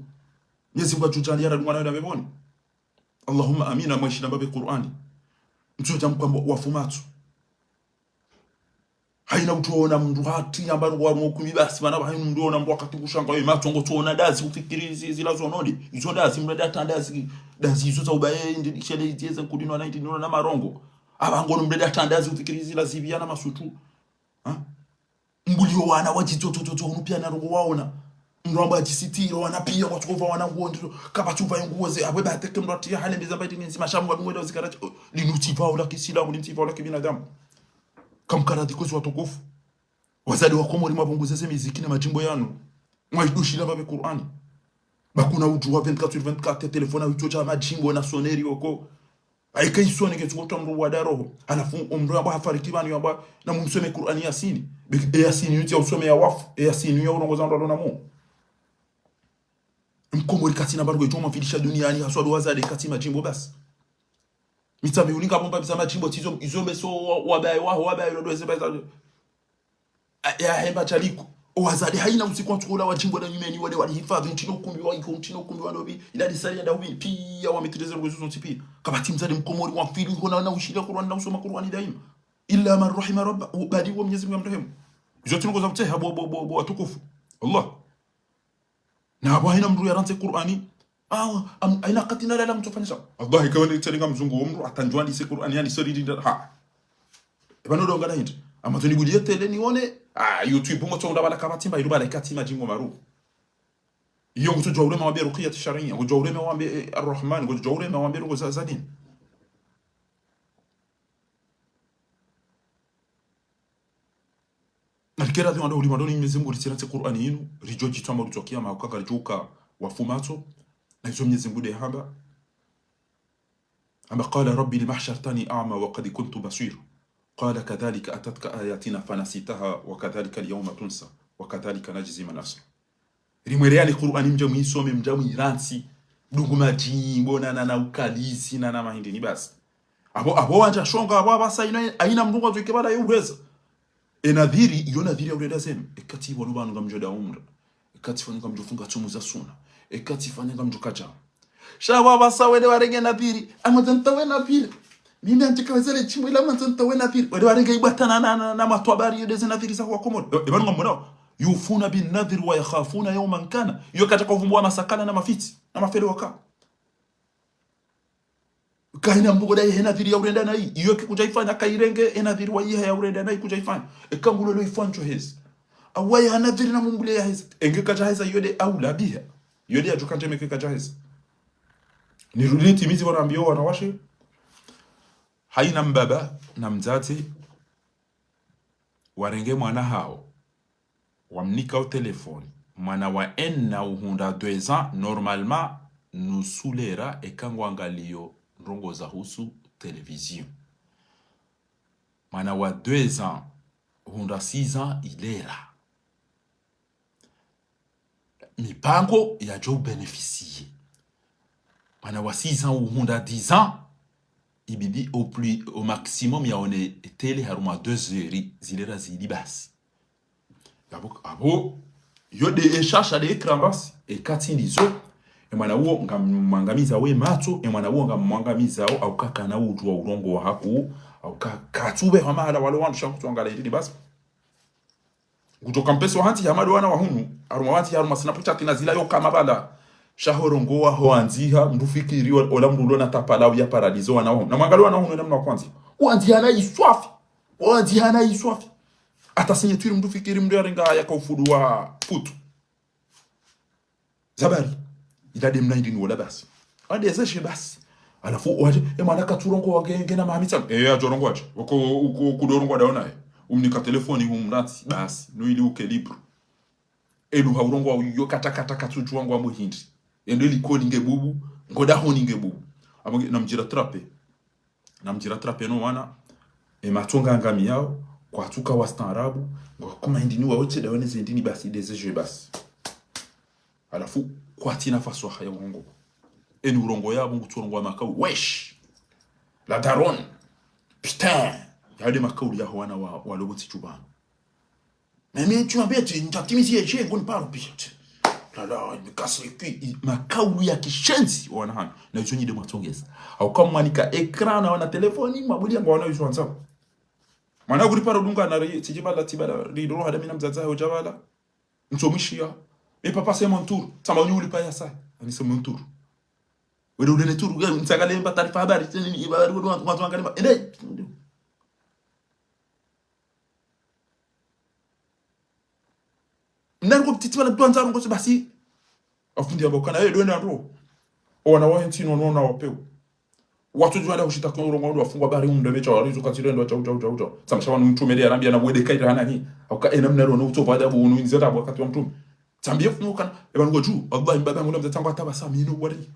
Mwenyezi Mungu adjudjaanliya radungana wenda pepvoni. Allahumma amina, mwaishinda mbapve Kur'ani. Ntsu dja mkwambo wafu matso. Hayina utsoona mdru hati yamba ngo harumwa ukumbi basi, mana hayina mdru ona mdru wakati kushanga ye matso ngotsoona dazi ufikiri zi-, zila zonode. Izo dazi mdru data dazi, dazi izo za ubaye, ndi, shele izi eze nkudino na indi nino na marongo. Hamba ngono mdru data dazi ufikiri zila zipviya na masutu. Ha? Mbuliyo wana wadjitso, tso, tso, tso, hunu piya na rongo waona. Mdru amba adjisitiri, wana piya, watsukova wana nguo, ndro, kapvatsu pva nguo ze, apvo ba teke mdru atiya hale mbeza mba iti ninzi mashamu wa dungwe da uzikara, linu tsi pvao la kisilamu, linu tsi pvao la kibinadamu. Kamkaradhi kwezi watukufu. Wazade wa Komori mapvunguze ze miziki na madjimbo yanu. Mwaidjo ushinda mbapve Kur'ani. Ba kuna udjuwa vingt-quatre sur vingt-quatre, telefona witso dja madjimbo na sonnerie oko. Ayika isone ketsu kotwa mdru wa daroho. Halafu omdru yamba hafariki pvanu yamba namumsome Kur'ani Yasini. Be-, e Yasini yutsi ya usome ya wafu. E Yasini ya urongoza mdru alona mo. Mkomori katsina mbargo yitso mwafilisha duniani haswa ndo wazade katsi madjimbo basi. Mitsambi ulinga bomba biza madjimbo tsi izo, izo mbeso wa-, wabaye waho, wabaye lodo eze baza. A-, ya hemba shaliko. Owazade hayina usiku watsukula wadjimbo na nyumeni wale walihifadhi, untrini ukumbi wa iko, untrini ukumbi wa ndovi, ila lisali ya Daubin, piya wa maîtriser ngo izo zontsi piya. Kapvatsi mzade mkomori wa mfili, hona na ushinda Kur'ani na usoma Kur'ani daima. Illa man rahima rabba, ubadi wa Mwenyezi Mungu amrehemu. Izo tsi ndrongo za mtseha bo, bo, bo, bo watukufu. Allah. Na apvo hayina mdru yarantsi Kur'ani. Ah, am-, hayina wakati nalala mtsofanyisha. Wallahi, kawa ni tselinga mzungu wo mdru, hata ndjwandise Kur'ani, yani, sorry, linda, ha. Eba no donga na hindri. Ama tso nibuliye tele nione, ah, YouTube ngotso unda bala kapvatsi mba, ilu bala ikatsi madjimbo maru. Iyo ngotso djuwa urema wambe ruqiyat shar'iyya, ngotso djuwa urema wambe, eh, Ar-Rahman, ngotso djuwa urema wambe ndrongo za, za dini. Alikera dhi wandru huli wandru ni Mwenyezi Mungu ritsirantse Kur'ani yinu, ridjo djitswa mba rutso kiyama, hauka karidjo uka wafu matso, na izo Mwenyezi Mungu de hamba. Hamba, قال رب لم حشرتني أعمى وقد كنت بصيرا. قال كذلك أتتك آياتنا فنسيتها وكذلك اليوم تنسى وكذلك نجزي من أسرف. Rimweleya ni Kur'ani mdje mwisome, mdje mwirantsi, mdungu madjimbo, na, na, na ukalizi, na, na mahindri ni basi. Apvo, apvo wandja shonga, apvo apvasa hayina, hayina mdungu atsoike bala ye uheza. E nadhiri, iyo nadhiri ya urenda zenu. Ekati pvanu pvanu ngamdjo da umra. Ekati pvanu ngamdjo funga tsumu za suna. Ekati pvanu ngamdjo kadja. Sha apvo apvasa wende warenge nadhiri. Amwandza ntawe nadhiri. Mimi antika wezele chimbo ila amwandza ntawe nadhiri. Wende warenge ibwata na, na, na, na matwabari yo de ze nadhiri za wa Komori. E, e pvanu ngamwona. يوفون بالنذر ويخافون يوما كان. Iyo katsaka uvumbua masakala na mafitsi, na mafele waka. Kahina mdru ngo dayi he nadhiri ya urenda nayi. Iyo ki kudja ifanya kayirenge, e nadhiri wayiha ya urenda nayi kudja ifanya. Eka ngulo lo ifanya ndjo hezi. Awaye ha nadhiri na mumbule ya hezi. Enge kadja heza iyo de aula biha. Iyo de yadjo kandje meke kadja heza. Nirudi nitimizi wanambiyo wanawashe. Haina mbaba na mdzadze warenge mwana hawo, wamnika o telefoni. Mwana wa un an uhundra deux ans, normalement, nusu lera eka ngwangalio ndrongoo za husu télévision. Mwana wa deux ans uhundra six ans ilera. Mipango yadjo ubénéficier. Mwana wa six ans uhundra dix ans, ibidi au plus, au maximum yaone télé harumwa deux heures, zilera zili basi. Apvo, apvo, yo nde eshasha nde écran basi, eka tsi ndizo. E mwana uwo ngamwangamizao e matso, e mwana uwo ngamwangamizao, au kakana udjuwa urongowa haku, au ka-, katsubeha mahala walo wandru sha kutsuangalia hindri basi. Ngudjo kampesi wahandziha mado wana wa hunu, harumwa wahandziha harumwa Snapchat na zila yo kama bala. Sha ho rongowa ho handziha, mndru fikiri o-, ola mndru ulo na tapala uya paralysé wana wa hunu. Na mwangalie wana wa hunu namna wa kwandziha. Wahandziha na iswafi. Wahandziha na iswafi. Hata signature mndru fikiri mndru yarenga yaka ufudu wa futu. Zabari. Ila nde mna hindri ni wola basi. Ande zeshe basi. Halafu wadje, e mwana katsurongowa nge, ngena maha mitsanu. E, yadjorongowa dje. Wako, uko, kudorongowa ndawo naye. Umnika telefoni, humnatsi, basi. No ili uke libre. Elu haurongowa uyo kata kata katsudjuwa ngwambo hindri. Endo likoli nge bubu, ngodahoni nge bubu. Amo nge, namdjira trape. Namdjira trape no wana, e matso ngangamiyao, kwatsuka wastaarabu, ngwakoma hindri ni wawo tsi ndawo ne ze hindri ni basi, nde zeshe basi. Halafu, kwatsina faswaha ya urongowa. Eni urongowa yapvo ngutsurongowa makaulu, wesh! La daronne! Putain! Yale makaulu yaho wana wa, walo pvo ntsi djuu pvanu. Mais, mais tu m'embêtes, tu, tu as timisi et j'ai qu'on parle, puis, tu, là, là, il me casse les couilles. I-, makaulu ya kishenzi, wana hanu. Na izo nyi nde mwatsongeza. Au kamwanika écran na wana telefoni, mwabulia ngwaona izo wandzao. Mwana kuli paro dunga na ri, tsidji bala, tsi bala, ri doro hada mi na mdzadze haho djabala. Ntsomwishiya. Mais papa, c'est mon tour. Tsamba unyi uli paya sa. Ani c'est mon tour. Wede ule ne tour, ntsangale mba taarifa habari, tsini, iba, wede, wede, wede, wede, wede, ende. Mnari ko mtiti wala mdru andza rongowa basi. Afundi yamba ukana, eh, ndo enda ndo. Owana wahe ntsi inu, wana wapvewu. Watsodjuwa nda hushita kwa urongowa ndo wafungwa bari umdebe sha warizo katsirendwa sha, sha, sha, sha. Tsamba sha wanu mtrume nde yarambiya na wede kaira hanani. Hauka ena mnari wanu utso pvada bu unu inzeta bu wakati wa mtrume. Tsambiye funu ukana, eba nungo dju, wallahi mbaba ngula mdzadze wangu hata basi mi no wari.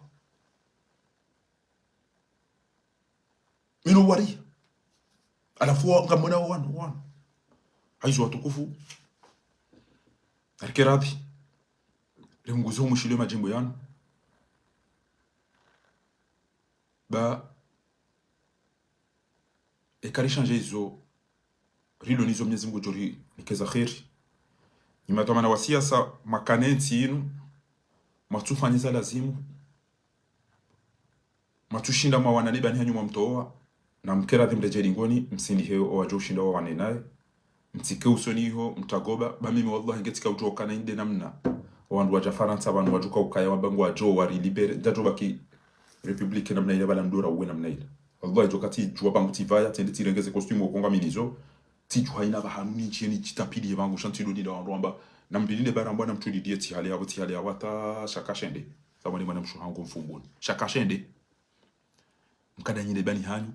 Mi no wari. Halafu wa, ngamwona wanu, wanu. Hayizo watukufu. Narike radhi. Lemnguzo mwishiliye madjimbo yanu. Ba, eka ri changé izo, rilo nizo Mwenyezi Mungu ngudjo rinika za kheri. Nyi madhwamana wa siasa, mwakane ntsi inu, mwatsufanyiza lazimu, mwatsushinda mwawana ni bani hanyu mwamtowa, na mke radhi mredjeyi dingoni, msindihe owadjo ushinda wawane naye. Mtsike usoni iho, mtagoba, ba mimi wallahi ngetsika udjo kana inde namna. Wandru wadja Farantsa, wandru wadjuka ukaya wamba ngwadjo wari libéré, ndadjo baki République namna ile, bala mdura uwe namna ile. Wallahi djo kati djuwa pangu tsipvaya, tsende tsirenge ze costume ukonga minizo, tsidjuwa ina pvahanu ni ntshiye ni tshitapiliye pangu, sha ntsi ndo nida wandru wamba, na mdilinde bara mbwa na mtulidie tsihale yapvo, tsihale yapvo, hata shaka shende. Sawa ni mwana mshe hangu Mfumbuni. Shaka shende. Mkada nyine bani hanyu,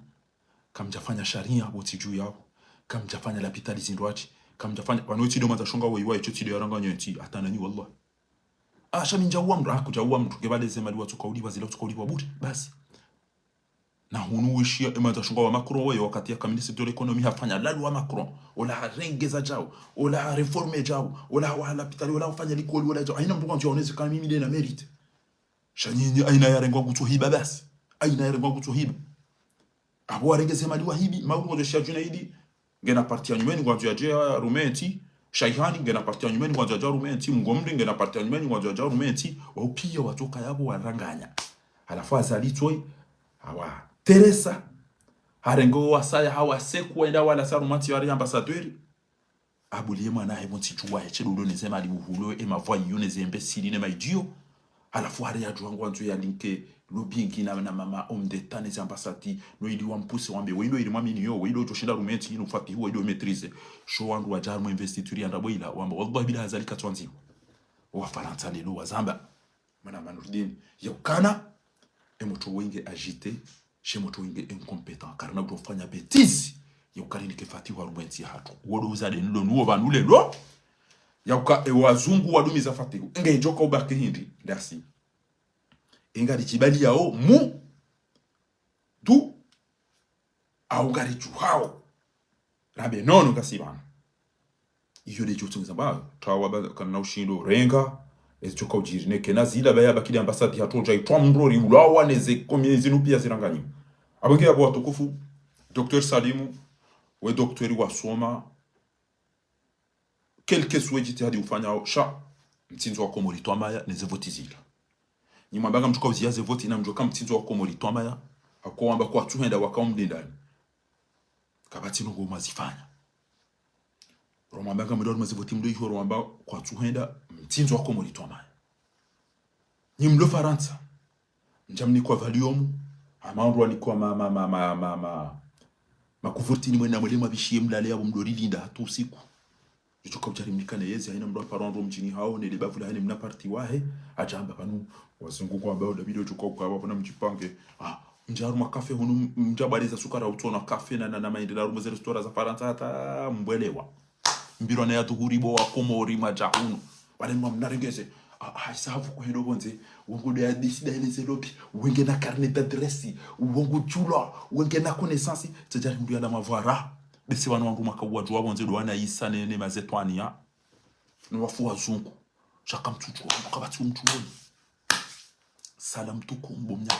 kamdjafanya sharia pvo tsi dju yapvo, kamdjafanya lapitali zindrwadji, kamdjafanya, pvanu tsi ndo mandza shonga weyi wayi, tsi ndo yaranganya ntsi, hata nanyi wallahi. Ah, sha mi ndjauwa mndru, ah, kudjauwa mndru, nge pvale ze mali watsuka ulipva zila, watsuka ulipva bure, basi. Na hunu wishiya, e mandza shonga wa Macron weyi, wakati yaka ministre de l'économie hafanya la loi Macron, ola harenge zadjao, ola haréformé djao, ola hawaha lapitali, ola hafanya likoli, ola djao. Hayina mndru kandjo yaoneze kana mimi nde na mérité. Sha nyinyi, hayina yarengwa ngutso hiba basi. Hayina yarengwa ngutso hiba. Apvo warenge ze mali wahibi, maulu ngwandzo shiya Djunaidi, ngena parti ya nyumeni ngwandzo yadje yarume ntsi, Shaihani, ngena parti ya nyumeni ngwandzo yadje yarume ntsi, Mngomri, ngena parti ya nyumeni ngwandzo yadje yarume ntsi, wao piya watsoka yapvo waranganya. Halafu Azali tsoyi, hawa Teresa, harenge wasaya hawa seku wenda wala sa harumwa ntsi yari ambassadeur. Abuliye mwana hahe pvo ntsi djuwa he, she ndo ulo ne ze mali uhulo, e mavoyou ne ze imbécile ne maidiot. Halafu hari yadjuwa ngwandzo yalinke lobbying na, na mama homme d'État ne ze ambassade, no ili wampuse wambe, weyi ndo ili mwamini yo, weyi ndo udjo shinda rume ntsi inu Fatihu, weyi ndo maîtrisé. Sho wandru wadja harumwa investiture ya ndrabo ila, wamba, wallahi bila Azali katsuandziwa. Wafarantsa lelo wazamba. Mwana Manurdini, yaukana, e motro wenge agité, She motro inge incompétent, karina udjo fanya bêtise ya ukarinike fatihu harumwa entsi yahatru. Wodo uzade nilo nuwo pvanu lelo, ya uka, e, wazungu wadumiza fatihu. Nge djoka ubaki hindri, ndasi. Inga ridjibali yao mu, du, au ngari djuhao. Rambe nono ngasi pvanu. Iyo nde djo tsongeza mba, tawa ba, kana ushindo renga, ezidjoka udjiri, neke na zila baya bakili ambassade yahatru dja itwa mdrori ulawa neze komi zinu piya ziranganyi. Apvo nge apvo watukufu, Docteur Salimu, we docteur wasoma, quel que soit djitihadi ufanyao, sha, mtsindzi wa Komori twamaya, neze voti zila. Nyi mwamba ngamdjoka uziya ze voti, na mdjoka mtsindzi wa Komori twamaya, hako wamba kwatsuhenda waka umdindani. Kapvatsi ndrongo mwazifanya. Romwamba ngamdjo harumwa ze voti mdo iho romwamba kwatsuhenda, mtsindzi wa Komori twamaya. Nyi mlo Farantsa. Ndjamnikwa valium, ama ndrwanikwa ma, ma, ma, ma, ma, ma, makuvurtini mwena mwele mwabishiye mlale yapvo mdo rilinda hata usiku. Djotsoka udjarimnika ne yezi, haina mdru aparo ndro mdjini hawo, nele bavu lahe ne mna parti wahe, adjamba pvanu, wazungu kwamba, o, dabidi djoka ukaya pvona mdjipange. Ah, mdja harumwa kafe hunu, mdja bwaleza sukara utsona kafe na, na, na maende na harumwa ze restaurant za Farantsa hata mbwelewa. Mbirwa na ya dhuhuri bo wa Komori mwadja hunu. Wale mwa mnarengeze. Ah, ah, isavu kuhendo pvondze. Wongo de ya décide ya eleze lopi. Wenge na carnet d'adresse. Wongo djula. Wenge na connaissance. Tsadjari mdru yala mavwara. Bese wanu wandru mwaka wadjuwa pvondze ndo wana isa ne, ne mazetwani ya. Ni wafu wazungu. Shaka mtsutsu wanu kapvatsi mtsuwoni. Salam tuku mbomnya.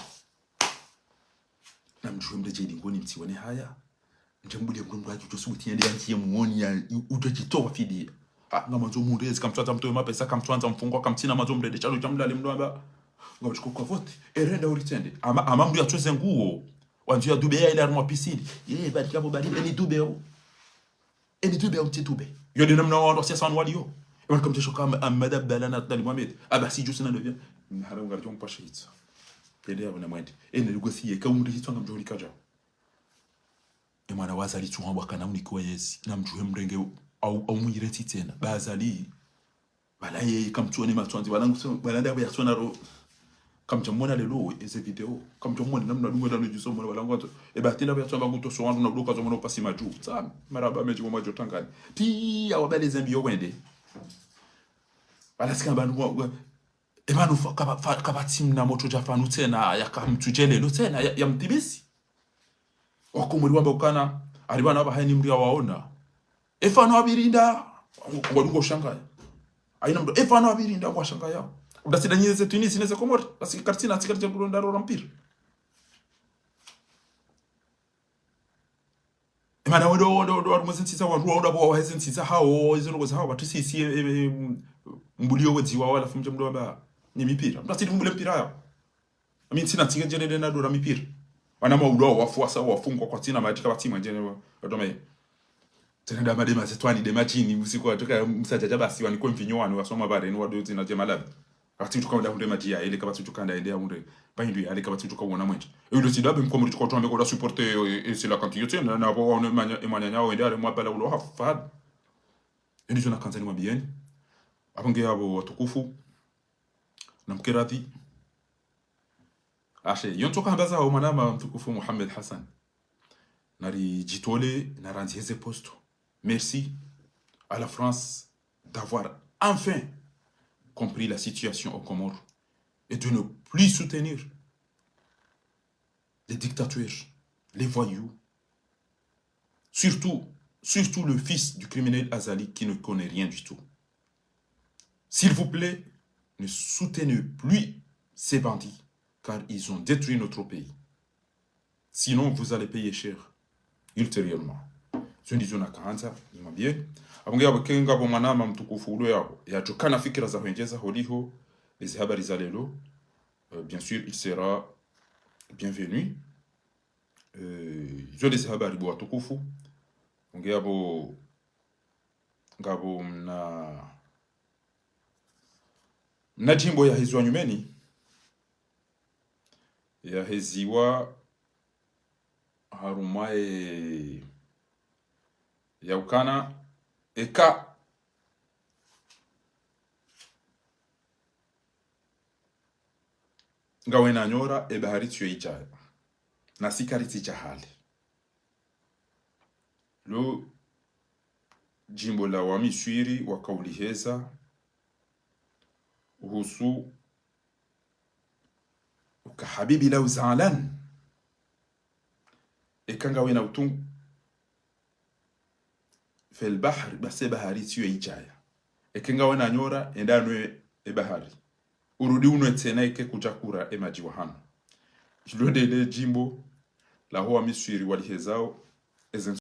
Na mdjuwe mdru djeli ngoni mtsiwone haya. Mdje mbude mdru mdru adjo subuti yende yanti ye muoni ya, u-, udjo djitowa fidiya. Ah, ngamandzo mundrezi, kamtswandza mtowe mapesa, kamtswandza mfungwa, kamtsina mandzo mdrede, shalo sha mlale mdru amba. Ngamdjiko kwa voti, erenda uritsende. Ama, ama mdru yatsweze nguo. Wandzo ya dube ya ile harumwa piscine. Ye, bali yapvo bali, eni dube yo. Eni dube ya utsi dube. Yo de namna wandru wa siasa wanu waliyo. Ewan kamdjesho kama Ahmed Abdallah na Abdallah Mohamed. Abasi djusi na ndovya. Mhara ungaridjo mpasha hitsa. Yende yapvo na mwende. Ene lugo siye, ka umri hitsa ngamdjo hulikadja. E mwana wa Azali tsuhambwa kana unikiwa yezi, na mdjuhe mrenge au, au mwire tsi tsena. Ba Azali, bala ye, kamtsuone matswandzi, bala nguso, bala ndapvo yatsona ro. Kamdjamwona lelo, eze video. Kamdjamwona namna dungo dano djuso mwona bala ngwandzo. E ba tila yatsona ba nguto so wandru na udoka zo mwona upasi madju. Sa, marahaba mendji mwa madjo tangani. Piya wabale zembi yo wende. Bala sika ba ndungo, e pvanu fa, kaba, fa, kapvatsi mna motro dja pvanu tsena, ya kamtsudje lelo tsena, ya, ya mtibisi. Wakomori wamba ukana, ari pvanu apvaha eni mdru ya waona. E pvanu apvirinda, ngwadungo shangaya. Haina mdru, e pvanu apvirinda, ngwa shangaya. Udasi da nyeze Tunisi neze Komori, basi kartsina, tsi kartsi kulonda rora mpira. Emana wendo, wendo, wendo, harumwa ze ntsi za wandru, wendo, wendo, waheze ntsi za hawo, izo ndrongo za hawo, pvatsi si, si, e, e, mbuliyo wedziwa, wala fumdja mdru wamba, ni mipira. Mdru asidi mbule mpira ya. Ami ntsina tsinge ndjene na dora mipira. Wana maulo, wafu, wasa, wafungwa, kwatsina, madji, kapvatsi mwa ndjene, wa, wadome. Tsena dama de mazetwani, de madjini, usiku, watoka, msadja dja basi, wanikwe mvinyo, wani, wasoma bare, ni wado, tsina, dje malabi. Kapvatsi mdru kawenda hundre madji ya, ele kapvatsi mdru kawenda ende ya hundre. Ba hindru ya, ele kapvatsi mdru kawona mwendje. Ewe ndo tsi dabe mkomori tsuka utwambe koda supporter, e, e, c'est la quantité, na, na, bo, wane manya, e mwananya, wende, ale mwabala ulo, ha, fad. Eni zona kandzani mwambiyeni. Apvo nge apvo watukufu. Na mkeradhi. Ashe, yontsi kahamba za o mwanama mtukufu Mohamed Hassan. Nari djitole, na randzi heze posto. Merci à la France d'avoir enfin compris la situation aux Comores et de ne plus soutenir les dictateurs, les voyous, surtout, surtout le fils du criminel Azali qui ne connaît rien du tout. S'il vous plaît, ne soutenez plus ces bandits, car ils ont détruit notre pays. Sinon, vous allez payer cher ultérieurement. Zo ndizo nakahandza nimwambiyeni. Apvo nge apvo kenga apvo mwanama mtukufu ulo yapvo, yadjokana fikira za hwendjeza holiho, ezi habari za lelo, euh, bien sûr, il sera bienvenu. Euh, zo ndezi habari bo watukufu. Nge apvo, ngapvo mna, mna djimbo yaheziwa nyumeni, yaheziwa harumwa e, ya ukana, eka, ngawena nyora, e bahari tsiyo idjaya. na si karitsi dja hale. Lo djimbo la Wamiswiri wakauliheza uhusu uka habibi lau zalani, eka ngawe na utungu fil bahri, basi e bahari tsiyo idjaya. Eka ngawe na nyora, enda nwe e bahari. Urudi unwe tsena eka kudjakura e madji wa hanu. Ilo ndele djimbo laho Wamiswiri walihezao eze